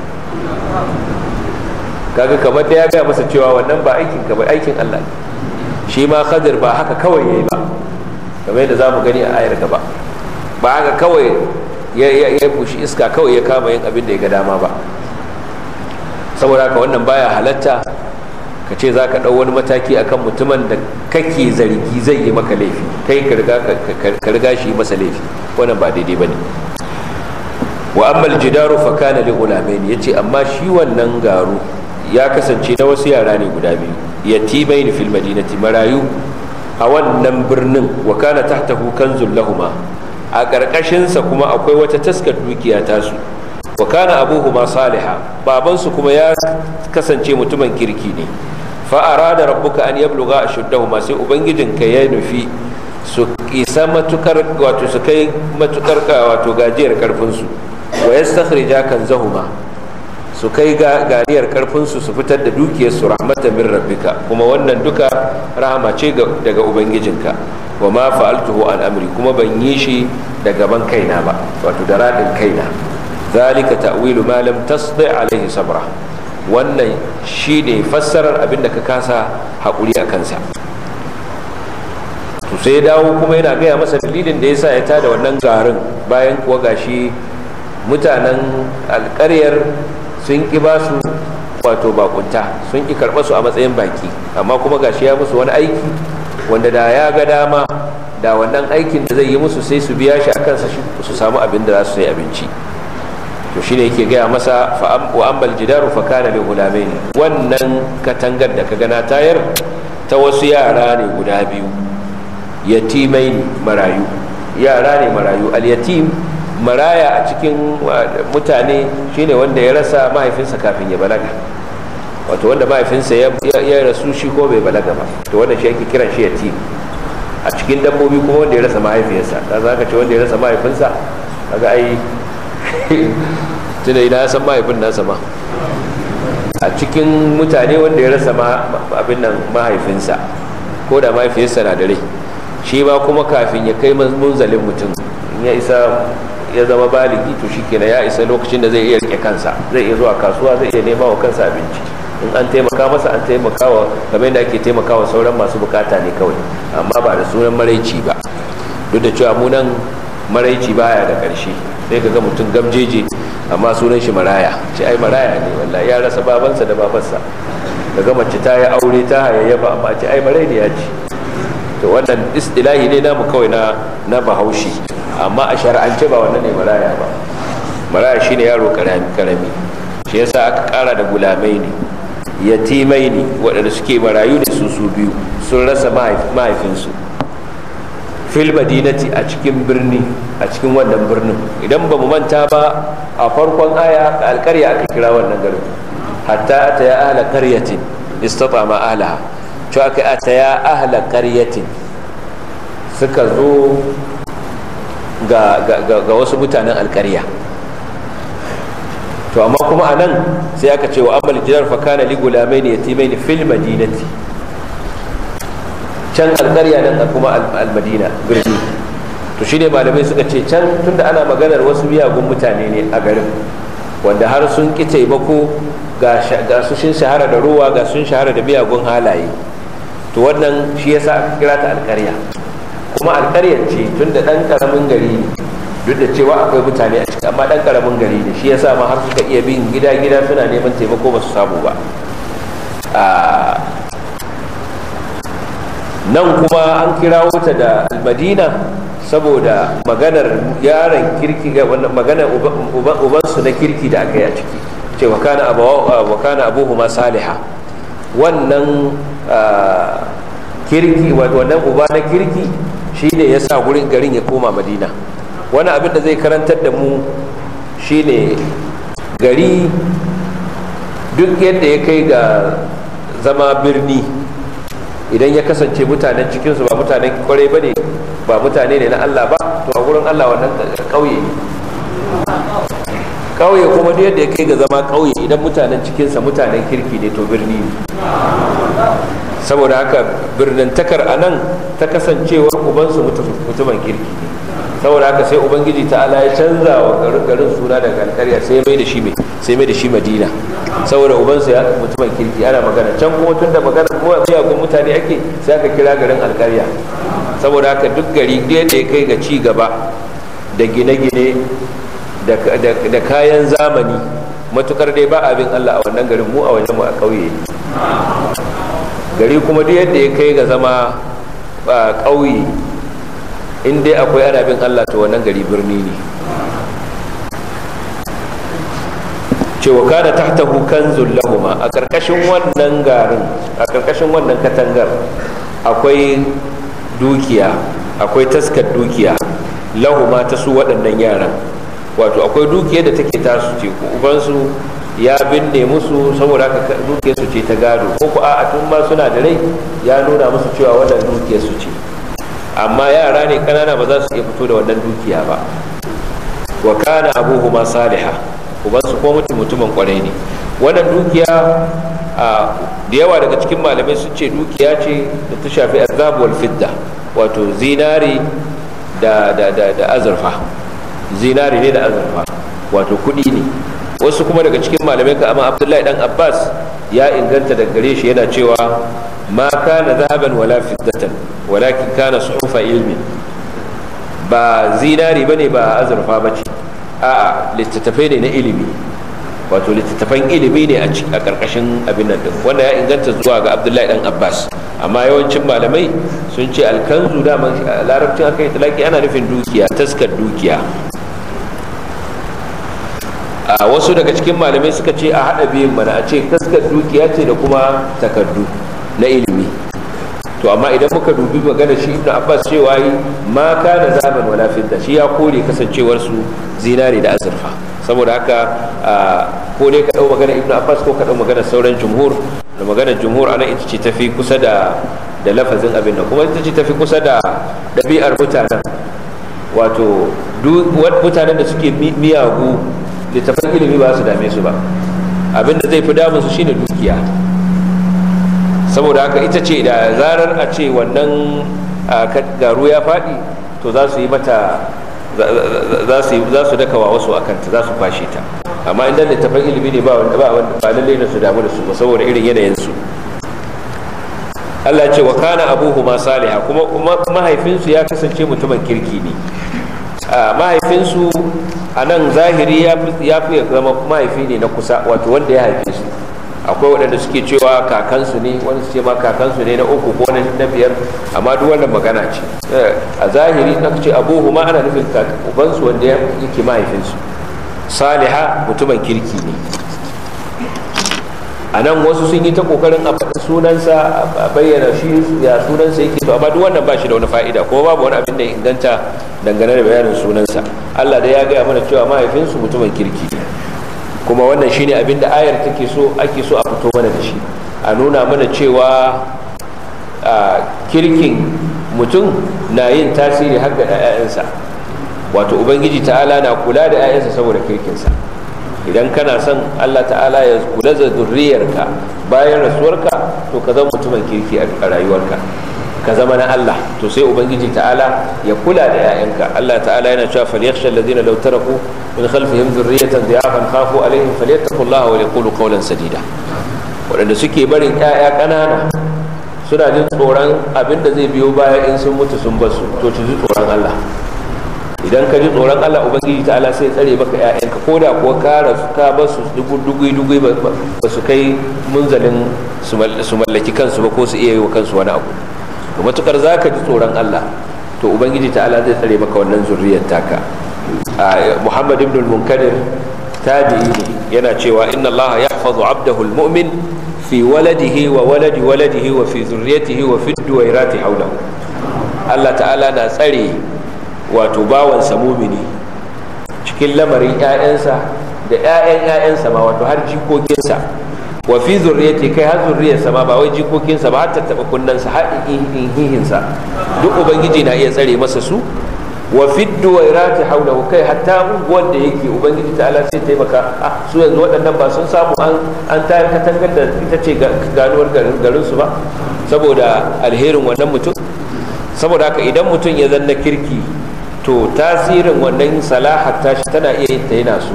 Speaker 1: Kaga kamar da ya gaya masa cewa wannan ba aikin ka ba, aikin Allah ne. Shi ma Khadir ba haka kawai yayi ba, kamar yadda zamu gani a ayar gaba, ba haka kawai ya bushi iska kawai ya kama yin abin da ya ga dama ba. Saboda haka wannan baya halatta ka ce za ka ɗau wani mataki akan mutumin da kake zargi zai yi maka laifi, kai ka riga shi masa laifi, wannan ba daidai ba ne. Wa amma aljidaru fa kana li ghulamaini, yace amma shi wannan garu ya kasance na wasu yara ne guda biyu. Yatimaini fil madinati, marayu a wannan birnin. Wa kana tahtahu kanzul lahuma, a karkashin sa kuma akwai wata taskar dukiya tasu. Wa kana abuhuma saliha, babansu kuma ya kasance mutumin kirki ne. Fa arada rabbuka an yabluga ashuddahuma, sai ubangijinka ya nufi su isa matukar, wato su kai matukar wato gajiyar karfin su. Wa yastakhrija kanzahuma, su kai ganiyar karfinsu su fitar da dukiyarsu, rahmatan min rabbika, kuma wannan duka rahama ce daga ubangijinka. Wa ma fa'altuhu an amri, kuma ban yi shi da gaban kaina ba, wato da radin kaina. Zalika ta'wilu ma lam tasdi alaihi sabra, wannan shine fassarar abin da ka kasa hakuri a kansa. To sai ya dawo kuma yana gaya masa dalilin da yasa ya tada wannan garin, bayan kuwa gashi mutanen alƙaryar sun ƙi ba su wato bakunta, sun ƙi karɓa su a matsayin baki, amma kuma gashi ya musu wani aiki wanda da ya ga dama da wannan aikin da zai yi musu sai su biya shi a kansa su samu abin da za su sai abinci. To shine yake gaya masa wa ammal jidaru fa kana li ghulamaini, wannan katangar da ka gana tayar ta wasu yara ne guda biyu, yatimaini, marayu, yara ne marayu. Al yatim maraya a cikin mutane shine wanda ya rasa mahaifinsa kafin ya balaga, wato wanda mahaifinsa ya rasu shi ko bai balaga ba, to wannan shi ake kiran shi yatim. A cikin dabbobi kuma wanda ya rasa mahaifiyarsa, ka za ka ce wanda ya rasa mahaifinsa, kaga ai tunda ina san mahaifin nasa ma. A cikin mutane wanda ya rasa abin nan mahaifinsa, ko da mahaifiyarsa na da rai, shi ma kuma kafin ya kai munzalin mutum in ya isa ya zama baligi, to shikenan ya isa lokacin da zai iya rike kansa, zai iya zuwa kasuwa, zai iya nema wa kansa abinci. In an taimaka masa an taimaka wa kamar yadda ake taimaka wa sauran masu bukata ne kawai, amma ba da sunan maraici ba. Duk da cewa mu nan maraici baya da ƙarshe, sai ka ga mutum gamjeje amma sunan shi maraya, ce ai maraya ne wallahi, ya rasa babansa da babarsa. Daga mace ta yi aure ta hayayyafa amma ce ai marainiya ce. To wannan istilahi ne namu kawai na Bahaushe, amma a shar'ance ba wannan ne maraya ba. Maraya shine yaro karami, shi yasa aka kara da gulamai ne, yatimai ne, waɗanda suke marayu ne su biyu, sun rasa mahaifinsu. Fil madinati, a cikin birni, a cikin wannan birnin. Idan ba mu manta ba a farkon aya alƙarya aka kira wannan garin, hatta ata ya ahla qaryatin istata'ama ahlaha, cewa aka ata ya ahla qaryatin, suka zo ga wasu mutanen alƙarya. To amma kuma anan sai aka ce wa amal jidar fa kana li gulamaini yatimaini fil madinati, can alƙarya nan kuma almadina birni. To shine malamai suka ce can tunda ana maganar wasu miyagun mutane ne a garin wanda har sun ki taimako, ga su sun shahara da ruwa, ga sun shahara da miyagun halaye, to wannan shi yasa aka kira ta alƙarya. Kuma alƙaryar ce tunda ɗan ƙaramin gari ne, duk da cewa akwai mutane a ciki amma ɗan ƙaramin gari ne, shi yasa ma har suka iya bin gida-gida suna neman taimako ba su samu ba. Nan kuma an kirawo ta da almadina saboda maganar yaron kirki, maganar ubansu na kirki da aka yi a ciki, ce wa kana abuhuma saliha. Wannan kirki, wannan uba na kirki shine ya sa gurin garin ya koma Madina. Wani abin da zai karantar da mu shine gari duk yadda ya kai ga zama birni, idan ya kasance mutanen cikinsu ba mutanen kwarai ba ne, ba mutane ne na Allah ba, to a gurin Allah wannan ƙauye ne. Ƙauye kuma duk yadda ya kai ga zama ƙauye, idan mutanen cikinsa mutanen kirki ne, to birni ne. Saboda haka birnintakar a nan ta kasancewar ubansu mutumin kirki ne. Saboda haka sai Ubangiji ta'ala ya canza wa garin suna daga alƙarya sai mai da shi mai sai mai da shi Madina, saboda ubansu ya mutumin kirki. Ana magana can kuma tunda magana kuma miyagun mutane ake, sai aka kira garin alƙarya. Saboda haka duk gari da ya kai ga ci gaba da gine-gine da kayan zamani, matukar dai ba abin Allah a wannan garin, mu a wajen mu a ƙauye ne. Gari kuma duk yadda ya kai ga zama ƙauye, in dai akwai ana bin Allah, to wannan gari birni ne. Cewa kana tahtahu kanzul lahuma, a karkashin wannan garin, a karkashin wannan katangar akwai dukiya, akwai taskar dukiya lahuma ta su waɗannan yaran. Wato akwai dukiya da take tasu ce, ko ubansu ya binne musu, saboda haka dukiyar su ce ta gado, ko ko a'a tun ma suna da rai ya nuna musu cewa wannan dukiyar su ce, amma yara ne kanana ba za su iya fito da wannan dukiya ba. Wa kana abuhuma salihah, ubansu ko mutumin kwarai ne. Wannan dukiya da yawa daga cikin malamai sun ce dukiya ce da ta shafi azab wal fidda, wato zinari da da da da azurfa, zinari ne da azurfa, wato kudi ne. Wasu kuma daga cikin malamai ka amma Abdullahi dan Abbas ya inganta daga gare shi yana cewa ma kana zahaban wala fiddatan walakin kana suhufa ilmin, ba zinari bane ba azurfa bace, a'a littattafai ne na ilimi, wato littattafan ilimi ne a karkashin abin nan din. Wanda ya inganta zuwa ga Abdullahi dan Abbas, amma yawancin malamai sun ce alkanzu da larabcin aka yi talaki ana nufin dukiya, taskar dukiya. A wasu daga cikin malamai suka ce a haɗa biyun mana, a ce taskar dukiya ce da kuma takardu na ilimi. To amma idan muka dubi magana shi Ibn Abbas cewa yi ma kana zaman wala fidda, shi ya kore kasancewar su zinare da azurfa. Saboda haka ko dai ka dau magana Ibn Abbas ko ka dau magana sauran jumhur, da maganar jumhur anan ita ce tafi kusa da lafazin abin nan, kuma ita ce tafi kusa da ɗabi'ar mutanen. Wato mutanen da suke miyagu littafan ilimi ba su dame su ba, abin da zai fi damun su shine dukiya. Saboda haka ita ce da zarar a ce wannan garu ya faɗi to za su yi mata, za su daka wa wasu a kanta, za su kwashe ta. Amma idan littafan ilimi ne ba wanda ba lallai na su damu da su ba saboda irin yanayin su. Allah ce wa kana abuhuma saliha, kuma mahaifinsu ya kasance mutumin kirki ne. Mahaifinsu a nan zahiri ya fi zama mahaifi ne na kusa, wato wanda ya haife su. Akwai waɗanda suke cewa kakansu ne, wani su ce ma kakansu ne na uku ko na biyar, amma duk wannan magana ce a zahiri. Na ce abuhuma ana nufin ubansu wanda yake mahaifinsu. Saliha mutumin kirki ne. A nan wasu sun yi ta kokarin a faɗi sunansa, a bayyana shi ya sunansa yake, to amma duk wannan ba shi da wani fa'ida, kuma babu wani abin da inganta dangane da bayanin sunansa. Allah da ya gaya mana cewa mahaifinsu mutumin kirki ne, kuma wannan shine abin da ayar take so ake so a fito mana da shi, a nuna mana cewa kirkin mutum na yin tasiri har ga 'ya'yansa. Wato ubangiji ta'ala na kula da 'ya'yansa saboda kirkinsa. Idan kana son Allah ta'ala ya kula da zurriyarka bayan rasuwarka, to ka zama mutumin kirki a rayuwarka, ka zama na Allah, to sai ubangiji ta'ala ya kula da 'ya'yanka. Allah ta'ala yana cewa falyakhsha alladhina law taraku min khalfihim dhurriyatan dha'afan khafu alaihim falyattaqullaha wa yaqulu qawlan sadida. Waɗanda suke barin 'ya'ya ƙanana suna jin tsoron abin da zai biyo baya in sun mutu sun basu, to su ji tsoron Allah. Idan ka ji tsoron Allah, ubangiji ta'ala sai tsare maka 'ya'yanka, ko da kuwa ka rasu ka basu dugu dugu ba su kai munzalin su mallaki kansu ba ko su iya yi wa kansu wani abu. To matukar za ka ji tsoron Allah, to ubangiji ta'ala zai tsare maka wannan zurriyar taka. Muhammad ibn al-Munkadir tabi'i ne, yana cewa inna Allah yahfazu 'abdahu al-mu'min fi waladihi wa waladi waladihi wa fi zurriyatihi wa fi duwairati hawlahu. Allah ta'ala na tsare wato bawansa mumini cikin lamarin 'ya'yansa da 'ya'yan 'ya'yansa ma, wato har jikokinsa, wa fi zurriyati, kai har zurriyarsa ma, ba wai jikokinsa ba, har tattaba kunnensa, har inhihinsa, duk ubangiji na iya tsare masa su. Wa fi duwairati hawlahu, kai hatta unguwar da yake ubangiji ta'ala sai taimaka. Su yanzu waɗannan ba sun samu an tayar katangar da ita ce ganuwar garin su ba saboda alherin wannan mutum. Saboda haka idan mutum ya zanna kirki, to tasirin wannan salahar tashi tana iya yin ta yana so,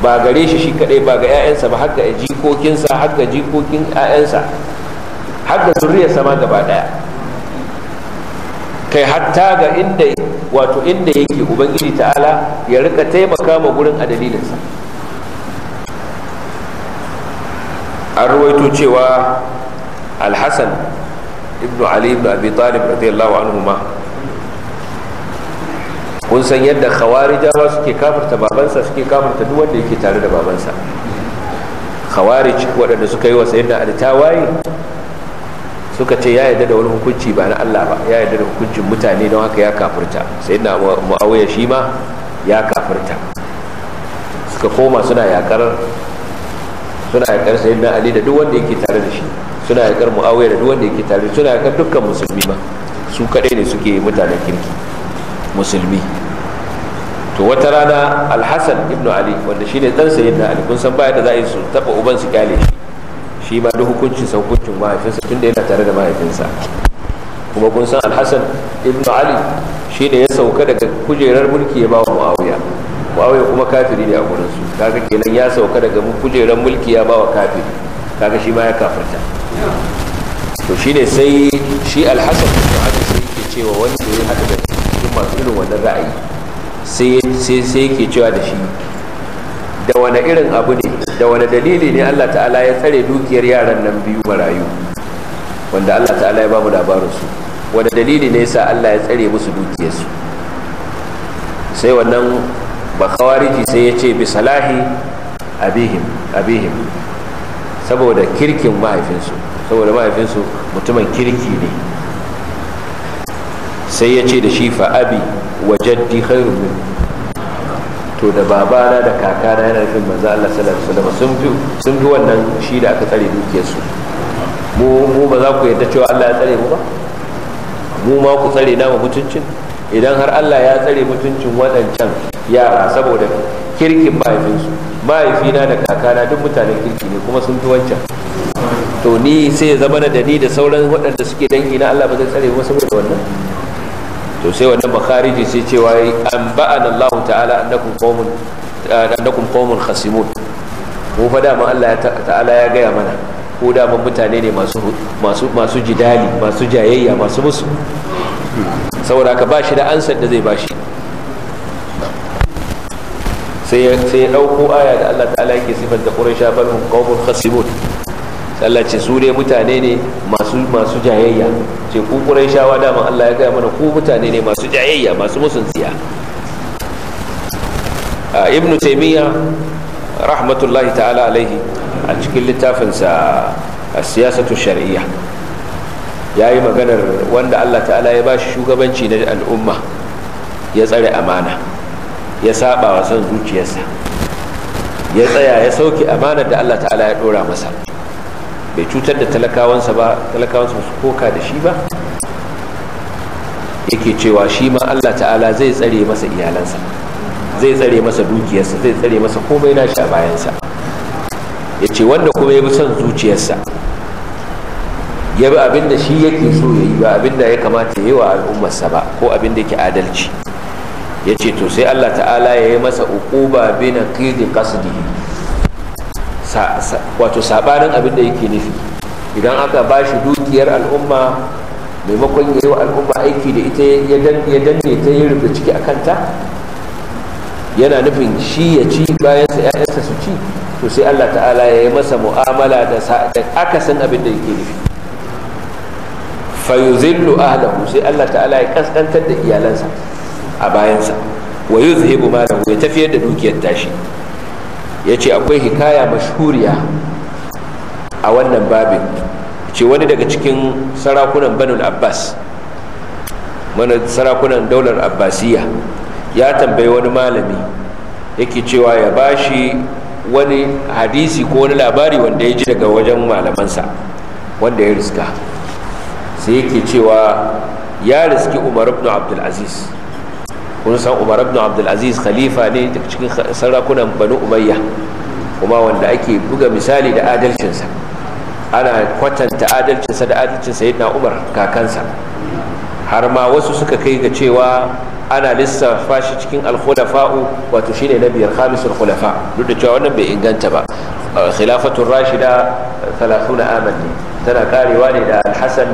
Speaker 1: ba gare shi shi kadai, ba ga 'ya'yansa ba, har ga jikokinsa, har ga jikokin 'ya'yansa, har ga zuriyarsa ma gaba daya, kai hatta ga inda wato inda yake ubangiji ta'ala ya rika taimaka ma gurin a dalilinsa. An ruwaito cewa Alhassan ibn Ali ibn Abi Talib radiyallahu anhu ma, kun san yadda khawarijawa suke kafirta babansa, suke kafirta duk wanda yake tare da babansa. Khawarij waɗanda suka yi wa sayyidina Ali tawaye suka ce ya yarda da wani hukunci ba na Allah ba, ya yarda da hukuncin mutane, don haka ya kafirta. Sayyidina Muawiya shi ma ya kafirta. Suka koma suna yakar sayyidina Ali da duk wanda yake tare da shi, suna yakar Muawiya da duk wanda yake tare da shi, suna yakar dukkan musulmi ma, su kadai ne suke mutanen kirki musulmi. To wata rana Al-Hasan ibn Ali, wanda shine dan sayyidina Ali, kun san baya da za a yi su taba uban su kyale shi, shi ma duk hukuncin sa hukuncin mahaifinsa tunda yana tare da mahaifinsa. Kuma kun san Al-Hasan ibn Ali shine ya sauka daga kujerar mulki ya bawa Muawiya. Muawiya kuma kafiri ne a gurin su, kaga kenan ya sauka daga kujerar mulki ya bawa kafiri, kaga shi ma ya kafirta. To shine sai shi Al-Hasan ibn Ali sai yake cewa wanda ya hada da cikin masu irin wannan ra'ayi, sai yake cewa da shi, da wani irin abu ne, da wani dalili ne Allah ta'ala ya tsare dukiyar yaran nan biyu marayu wanda Allah ta'ala ya ba mu labarinsu, wani dalili ne yasa Allah ya tsare musu dukiyarsu? Sai wannan bakawariji sai ya ce bi salahi abihim, saboda kirkin mahaifinsu, saboda mahaifinsu mutumin kirki ne. Sai ya ce da shi fa abi wa jaddi khairun min, to da babana da kakana, yana nufin manzo Allah sallallahu alaihi wasallam, sun fi wannan shi da aka tsare dukiyarsu. Mu ba za ku yarda cewa Allah ya tsare mu ba, mu ma ku tsare namu mutuncin. Idan har Allah ya tsare mutuncin waɗancan yara saboda kirkin mahaifinsu, mahaifina da kakana duk mutanen kirki ne kuma sun fi wancan, to ni sai ya zama da ni da sauran waɗanda suke dangi na Allah ba zai tsare mu saboda wannan. To sai wannan bakhariji sai cewa an ba'ana Allah ta'ala annakum qaumun khasimun. Mu fa dama Allah ta'ala ya gaya mana ko dama mutane ne masu jidali, masu jayayya, masu musu. Saboda haka ba shi da ansar da zai bashi. Sai ya dauko aya da Allah ta'ala yake sifanta Quraysha, bal hum qaumun khasimun. Allah ce su dai mutane ne masu jayayya. Ce ku Qurayshawa dama Allah ya gaya mana ku mutane ne masu jayayya, masu musun tsiya. Ibn Taymiyyah rahmatullahi ta'ala alaihi a cikin littafinsa as-siyasatu shar'iyya yayi maganar wanda Allah ta'ala ya bashi shugabanci na al'umma, ya tsare amana, ya saba wa son zuciyarsa, ya tsaya ya sauke amanar da Allah ta'ala ya dora masa, bai cutar da talakawansa ba, talakawansa su koka da shi ba. Yake cewa shi ma Allah ta'ala zai tsare masa iyalansa, zai tsare masa dukiyarsa, zai tsare masa komai nashi a bayansa. Ya ce wanda kuma ya bi son zuciyarsa, ya bi abin da shi yake so ya yi ba abin da ya kamata ya yi wa al'ummarsa ba ko abin da yake adalci, ya ce to sai Allah ta'ala ya yi masa uquba bi naqidi qasdihi, wato sabanin abin da yake nufi. Idan aka ba shi dukiyar al'umma, maimakon ya yi wa al'umma aiki da ita ya danne ta, ya rufe ciki a kanta, yana nufin shi ya ci bayansa ‘ya'yansa su ci, to sai Allah ta'ala ya yi masa mu'amala da akasin abin da yake nufi. Fayuzillu ahlahu, sai Allah ta'ala ya kaskantar da iyalansa a bayansa, wa yuzhibu malahu, ya tafiyar da dukiyar tashi. Ya ce akwai hikaya mashhuriya a wannan babin. Ce wani daga cikin sarakunan Banul Abbas, wani sarakunan daular Abbasiya, ya tambayi wani malami yake cewa ya bashi wani hadisi ko wani labari wanda ya ji daga wajen malamansa wanda ya riska. Sai yake cewa ya riski Umar ibn Abdul Aziz. Kun san Umar ibn Abdul Aziz khalifa ne daga cikin sarakunan Banu Umayya, kuma wanda ake buga misali da adalcinsa, ana kwatanta adalcinsa da adalcin Sayyidina Umar kakansa, har ma wasu suka kai ga cewa ana lissafa shi cikin al-khulafa'u, wato shine na biyar, khamisul khulafa, duk da cewa wannan bai inganta ba. Khilafatul rashida 30 aman ne, tana karewa ne da al-Hasan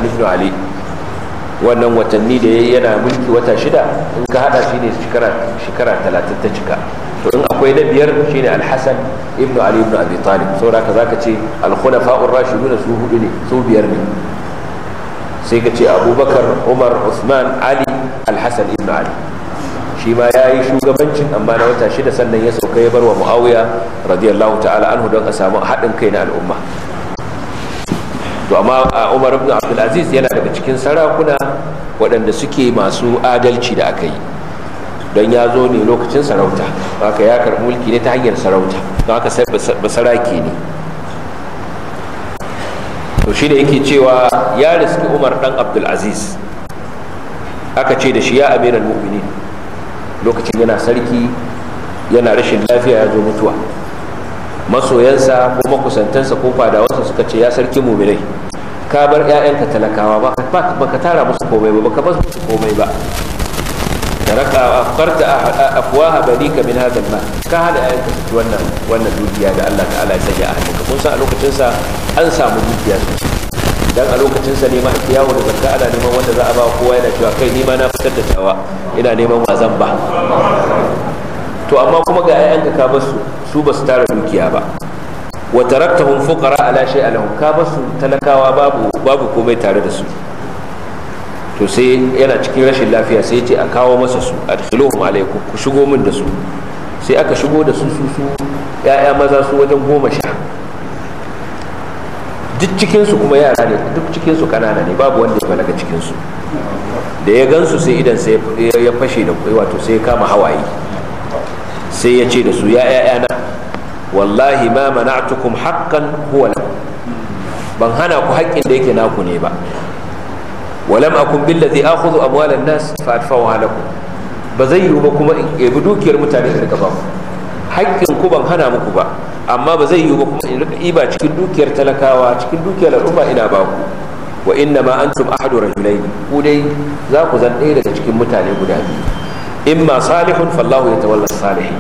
Speaker 1: ibn Ali. Wannan watanni da yana mulki wata 6, in ka hada shi ne shekara 30 ta cika. To in akwai na biyar shine al-Hasan ibn Ali ibn Abi Talib. Saboda haka zaka ce al-khulafa'ur rashiduna su hudu ne, su biyar ne. Sai ka ce Abubakar, Umar, Uthman, Ali, al-Hasan ibn Ali. Shi ma ya yi shugabancin amma na wata 6, sannan ya sauka ya bar wa Muawiya radiyallahu ta'ala anhu don a samu haɗin kai na al'umma. To amma Umar ibn Abdul Aziz yana daga cikin sarakuna waɗanda suke masu adalci da aka yi, don ya zo ne lokacin sarauta, haka ya karɓi mulki ne ta hanyar sarauta, don haka sai basarake ne. To shi da yake cewa ya riski Umar dan Abdul Aziz, aka ce da shi ya amiral mu'minin, lokacin yana sarki yana rashin lafiya ya zo mutuwa. Masoyansa ko makusantansa ko fadawansa suka ce ya sarki mu'minai, ka bar 'ya'yanka talakawa, ba ka tara musu komai ba, ba ka bar musu komai ba. Taraka afqarta afwaha banika min hadha al-mal, ka hada 'ya'yanka su ci wannan dukiya da Allah ta'ala ya sanya a hannunka. Kun san a lokacin sa an samu dukiya sosai, dan a lokacin sa ne ma ake yawo da zakka, ana neman wanda za a ba, kowa yana cewa kai ni ma na fitar da tawa, ina neman wa zan ba. To amma kuma ga 'ya'yanka ka bar su, su ba su tara dukiya ba. Wa taraktahum fuqara ala shay'a lahum, ka bar su talakawa, babu komai tare da su. To sai yana cikin rashin lafiya sai ya ce a kawo masa su, adkhiluhum alaykum, ku shigo min da su. Sai aka shigo da su su ya'ya maza su wajen 10, duk cikin su kuma yara ne, duk cikin su kanana ne, babu wanda ya balaga cikin su. Da ya gansu sai idan sai ya fashe da wato sai ya kama hawaye, sai ya ce da su ya ya'yana, wallahi ma mana'tukum haqqan huwa lakum, ban hana ku haƙƙin da yake naku ne ba. Walam akun billazi akhudhu amwalan nas fa adfa'uha lakum, ba zai yiwu ba kuma in ebi dukiyar mutane in rika ba ku haƙƙin ku, ban hana muku ba, amma ba zai yiwu ba kuma in rika iba cikin dukiyar talakawa, cikin dukiyar al'umma ina ba ku. Wa inna ma antum ahadu rajulaini, ku dai za ku zan ɗaya daga cikin mutane guda biyu, imma salihun fallahu yatawalla salihin,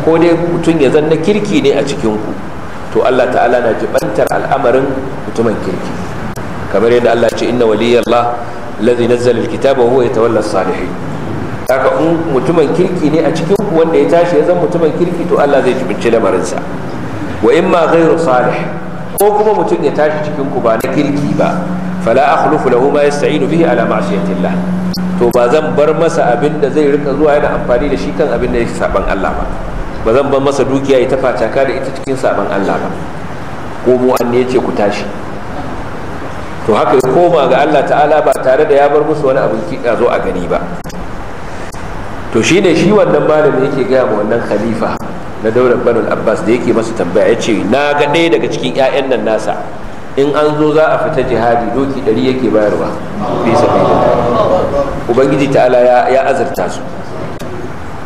Speaker 1: ko dai mutum ya zanna kirki ne a cikin ku, to Allah ta'ala na jibantar al'amarin mutumin kirki, kamar yadda Allah ce inna waliyallah alladhi nazzala alkitaba wa huwa yatawalla salihin. Haka in mutumin kirki ne a cikin ku wanda ya tashi ya zama mutumin kirki, to Allah zai jibinci lamarinsa. Wa imma ghairu salih, ko kuma mutum ya tashi cikin ku ba na kirki ba, fala akhlufu lahu ma yasta'inu bihi ala ma'siyatillah, to ba zan bar masa abin da zai rika zuwa yana amfani da shi kan abin da yake saban Allah ba, ba zan bar masa dukiya ya tafa taka da ita cikin saban Allah ba. Ko mu an ne yace ku tashi. To haka ya koma ga Allah ta'ala ba tare da ya bar musu wani abin kika zo a gani ba. To shine shi wannan malami yake gaya ma wannan khalifa na daular Banu Abbas da yake masa tambaya, yace na ga ɗaya daga cikin ƴaƴan nan nasa in an zo za a fita jihadi doki 100 yake bayarwa fi sabilillah. Ubangiji ta'ala ya azurta su.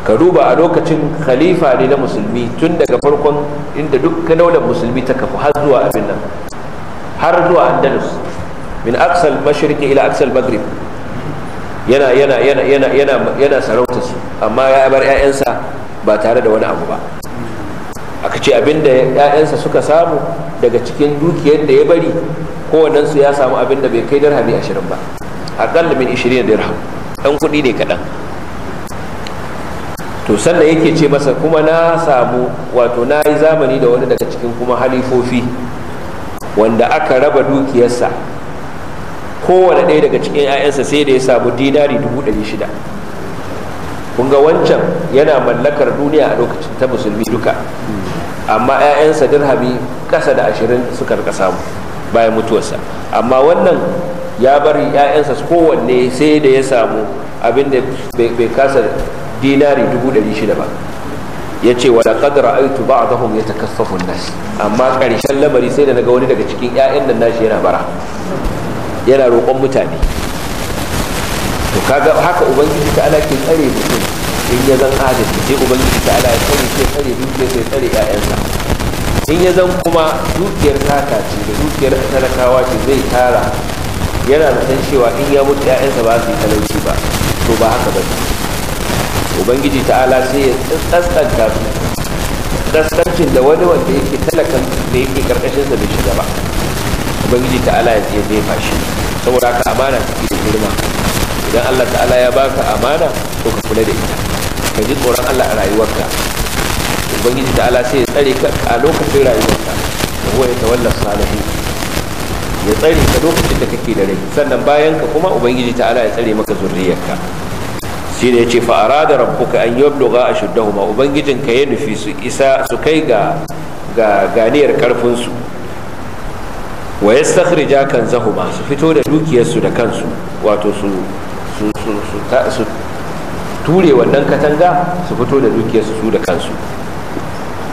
Speaker 1: Ka duba a lokacin khalifa ne na musulmi tun daga farkon inda dukkan daular musulmi ta kafu har zuwa abin nan, har zuwa Andalus, min aqsal mashriqi ila aqsal maghrib, yana yana yana yana yana yana sarauta su, amma ya bar ƴaƴansa ba tare da wani abu ba. Aka ce abinda ƴaƴansa suka samu daga cikin dukiyar da ya bari, kowannen su ya samu abinda bai kai dirhami 20 ba, aqalla min 20 dirham, dan kuɗi ne kaɗan. To sannan yake ce masa kuma na samu wato na yi zamani da wani daga cikin kuma halifofi wanda aka raba dukiyarsa, kowane ɗaya daga cikin 'ya'yansa sai da ya samu dinari 600,000. Kun ga wancan yana mallakar duniya a lokacin ta musulmi duka, amma 'ya'yansa dirhami ƙasa da 20 suka rika samu bayan mutuwarsa. Amma wannan ya bari 'ya'yansa kowanne sai da ya samu abin da bai kasa dinari 600,000 ba. Ya ce wa laqad ra'aytu ba'dahum yatakaffafu an-nas, amma ƙarshen lamari sai da naga wani daga cikin 'ya'yan nan nashi yana bara, yana roƙon mutane. To kaga haka ubangiji ta'ala ke tsare mutum in ya zan adalci, sai ubangiji ta'ala ya tsare shi, ya tsare dukiyar, sai tsare 'ya'yansa. In ya zan kuma dukiyar sata ce da dukiyar talakawa ce zai tara, yana zaton cewa in ya mutu 'ya'yansa ba su yi talauci ba, to ba haka ba ne. Ubangiji ta'ala sai ya tsaskanta su, tsaskancin da wani wanda yake talakan da yake karkashinsa bai shiga ba, ubangiji ta'ala ya jefa shi. Saboda haka amana take da girma. Idan Allah ta'ala ya baka amana, to ka kula da ita, ka ji tsoron Allah a rayuwarka. Ubangiji ta'ala sai ya tsare ka a lokacin rayuwarka, da huwa ya tawalla salihin, ya tsare ka lokacin da kake da rai, sannan bayan ka kuma ubangiji ta'ala ya tsare maka zurriyarka. Shi ne ya ce fa'ara da rabbuka an yabluga ashuddahuma, ubangijinka ya nufi su isa su kai ga ganiyar karfinsu, wa yastakhrija kanzahuma, su fito da dukiyarsu da kansu, wato su su ture wannan katanga su fito da dukiyarsu su da kansu,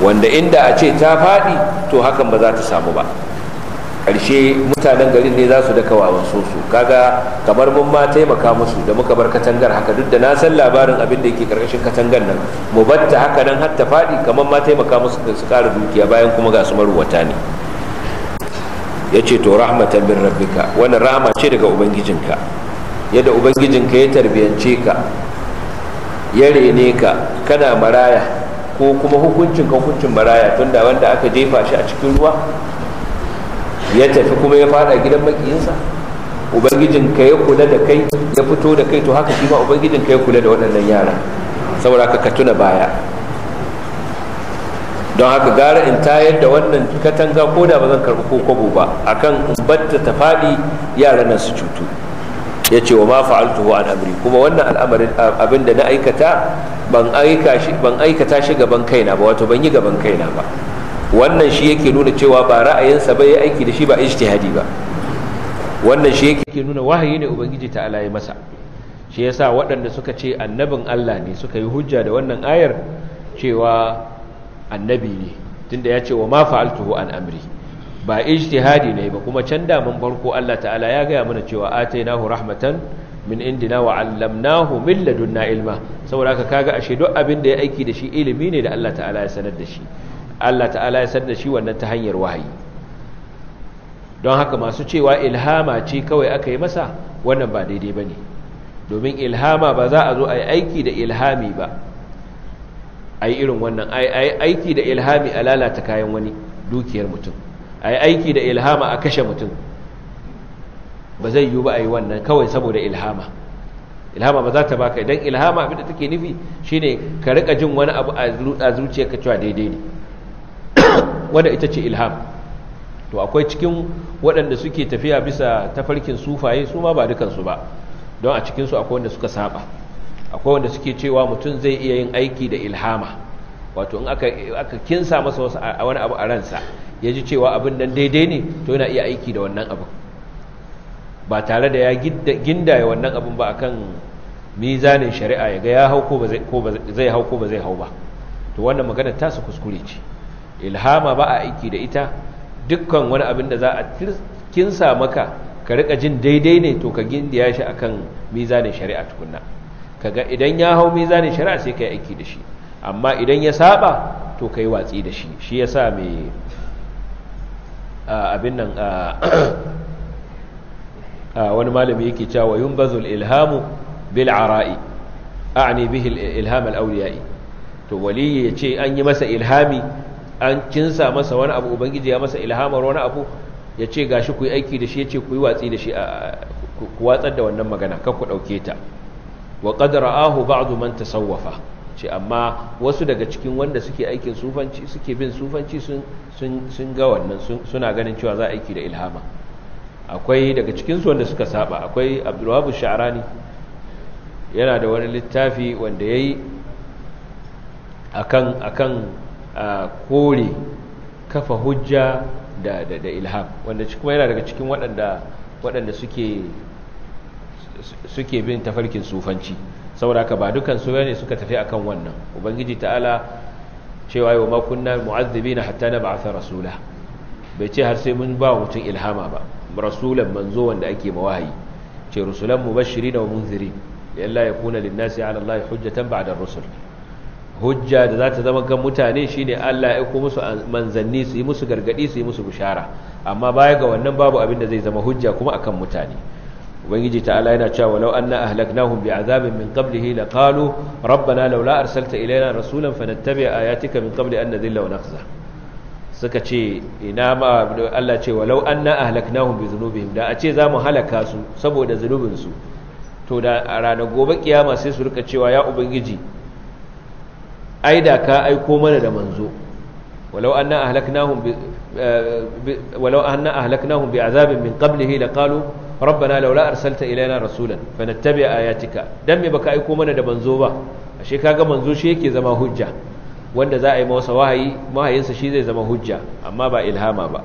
Speaker 1: wanda inda a ce ta faɗi to hakan ba za ta samu ba. Ƙarshe mutanen garin ne za su daka wawan soso. Kaga kamar mun ma taimaka musu da muka bar katangar haka, duk da na san labarin abin da yake karkashin katangar nan, mu batta haka nan har ta faɗi, kamar ma taimaka musu su ƙara dukiya, bayan kuma ga su maruwata ne. Ya ce to rahmatan min rabbika, wannan rahama ce daga ubangijinka, yadda ubangijinka ya tarbiyance ka, ya rene ka kana maraya, ko kuma hukuncin ka hukuncin maraya, tunda wanda aka jefa shi a cikin ruwa ya tafi kuma ya fada gidan makiyinsa, ubangijinka ya kula da kai ya fito da kai, to haka shi ma ubangijinka ya kula da waɗannan yara. Saboda haka ka tuna baya. Don haka gara in tayar da wannan katanga ko da ba zan karɓi ko kwabo ba, akan in batta ta faɗi yaran nan su cutu. Ya ce wa ma fa'altuhu an amri, kuma wannan al'amarin abin da na aikata ban aikata shi gaban kaina ba, wato ban yi gaban kaina ba. Wannan shi yake nuna cewa ba ra'ayinsa ba ya aiki da shi, ba ijtihadi ba. Wannan shi yake nuna wahayi ne ubangiji ta'ala ya masa. Shi yasa waɗanda suka ce annabin Allah ne suka yi hujja da wannan ayar cewa annabi ne, tunda ya ce wa ma fa'altuhu an amri, ba ijtihadi ne ba. Kuma can da mun farko Allah ta'ala ya gaya mana cewa atainahu rahmatan min indina wa 'allamnahu min ladunna ilma. Saboda haka kaga ashe duk abin da ya aiki da shi ilimi ne da Allah ta'ala ya sanar da shi. Allah ta'ala ya sanar da shi wannan ta hanyar wahayi. Don haka masu cewa ilhama ce kawai aka yi masa, wannan ba daidai bane, domin ilhama ba za a zo a yi aiki da ilhami ba, a yi irin wannan a yi aiki da ilhami a lalata kayan wani, dukiyar mutum, a yi aiki da ilhama a kashe mutum, ba zai yiwu ba a yi wannan kawai saboda ilhama. Ilhama ba za ta baka, idan ilhama abinda take nufi shine ka rika jin wani abu a zuciyarka cewa daidai ne, wanda ita ce ilham. To akwai cikin waɗanda suke tafiya bisa tafarkin sufaye, su ma ba dukansu ba, don a cikinsu akwai wanda suka saba, akwai wanda suke cewa mutum zai iya yin aiki da ilhama, wato in aka kinsa masa wasu wani abu a ransa ya ji cewa abin nan daidai ne, to yana iya aiki da wannan abin ba tare da ya gindaya wannan abin ba akan mizanin shari'a, ya ga ya hau ko ba zai hau ko ba zai hau ba. To wannan magana ta su kuskure ce. Ilhama ba a aiki da ita. Dukkan wani abin da za a kinsa maka ka rika jin daidai ne, to ka gindaya shi akan mizanin shari'a tukunna, kaga idan ya hau mizanin shari'a sai ka yi aiki da shi, amma idan ya saba to ka yi watsi da shi. Shi yasa mai abin nan wani malami yake cewa yunbazul ilhamu bil ara'i a'ni bihi ilham al awliya'i. To waliyi yace an yi masa ilhami, an kinsa masa wani abu, ubangiji ya masa ilhamar wani abu, yace gashi ku yi aiki da shi, yace ku yi watsi da shi, ku watsar da wannan magana, kar ku dauke ta. Wa qad ra'ahu ba'd man tasawwafa, ce amma wasu daga cikin wanda suke aikin sufanci, suke bin sufanci, sun ga wannan, suna ganin cewa za a aiki da ilhama. Akwai daga cikinsu wanda suka saba. Akwai Abdulwahab Sha'rani, yana da wani littafi wanda yayi akan kore kafa hujja da ilham, wanda kuma yana daga cikin waɗanda suke bin tafarkin sufanci. Saboda haka ba dukan su ne suka tafi akan wannan. Ubangiji ta'ala cewa yau ma kunna mu'azzibina hatta nab'atha rasula, bai ce har sai mun ba mutum ilhama ba, rasulan manzo wanda ake mawahayi, ce rusulan mubashirin wa munzirin lalla yakuna lin-nasi 'ala Allahi hujjatan ba'da ar-rusul. Hujja da za ta zama kan mutane shine Allah ya aiko musu manzanni su yi musu gargadi, su yi musu bishara, amma baya ga wannan babu abin da zai zama hujja kuma akan mutane. Ubangiji ta'ala yana cewa walau anna ahlaknahum bi'azabin min qablihi laqalu rabbana laula arsalta ilayna rasulan fanattabi'a ayatika min qabli an nadhilla wa nakhza. Suka ce ina ma Allah ce walau anna ahlaknahum bi dhunubihim, da a ce zamu halaka su saboda zunubin su, to da a ranar gobe kiyama sai su rika cewa ya ubangiji, ai da ka aiko mana da manzo. Walau anna ahlaknahum bi walau anna ahlaknahum bi'azabin min qablihi laqalu Rabbana laula arsalta ilaina rasulan fanattabi ayatika, dan me baka aiko mana da manzo ba? Ashe kaga manzo shi yake zama hujja, wanda za a yi masa wahayi, wahayinsa shi zai zama hujja, amma ba ilhama ba.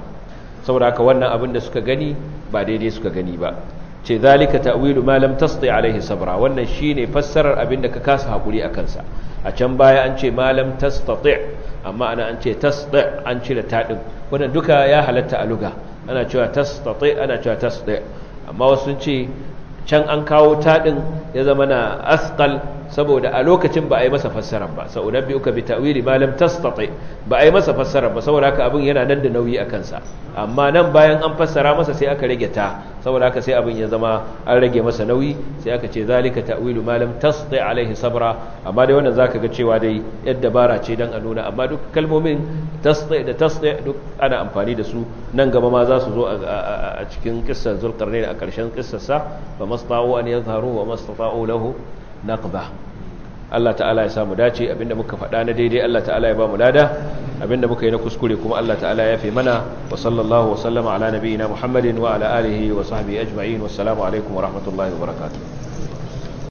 Speaker 1: Saboda haka wannan abin da suka gani ba daidai suka gani ba. Ce zalika ta'wilu ma lam tasti alaihi sabra, wannan shine fassarar abin da ka kasa hakuri a kansa. A can baya an ce ma lam tastati, amma ana an ce tasti, an cire ta din. Wannan duka ya halatta a luga, ana cewa tastati, ana cewa tasti. Amma wasu sun ce can an kawo ta din ya zama na asqal saboda a lokacin ba a yi masa fassarar ba. Sa'unabbi'uka bi ta'wili ma lam tastati, ba a yi masa fassarar ba, saboda haka abin yana nan da nauyi a kansa. Amma nan bayan an fassara masa sai aka rage ta, saboda haka sai abin ya zama an rage masa nauyi, sai aka ce zalika ta'wilu ma lam tastati alaihi sabra. Amma dai wannan zaka ga cewa dai yadda bara ce dan a nuna, amma duk kalmomin tastati da tastati duk ana amfani da su. Nan gaba ma za su zo a cikin kissar Zulqarnain, a ƙarshen kissarsa, fa mastata'u an yadhharu wa mastata'u lahu naqba. Allah ta'ala ya samu dace, abinda muka faɗa na daidai Allah ta'ala ya ba mu lada, abinda muka yi na kuskure kuma Allah ta'ala ya fi mana. Wa sallallahu wa sallama ala nabiyyina Muhammadin wa ala alihi wa sahbihi ajma'in. Wassalamu alaikum wa rahmatullahi wa barakatuh.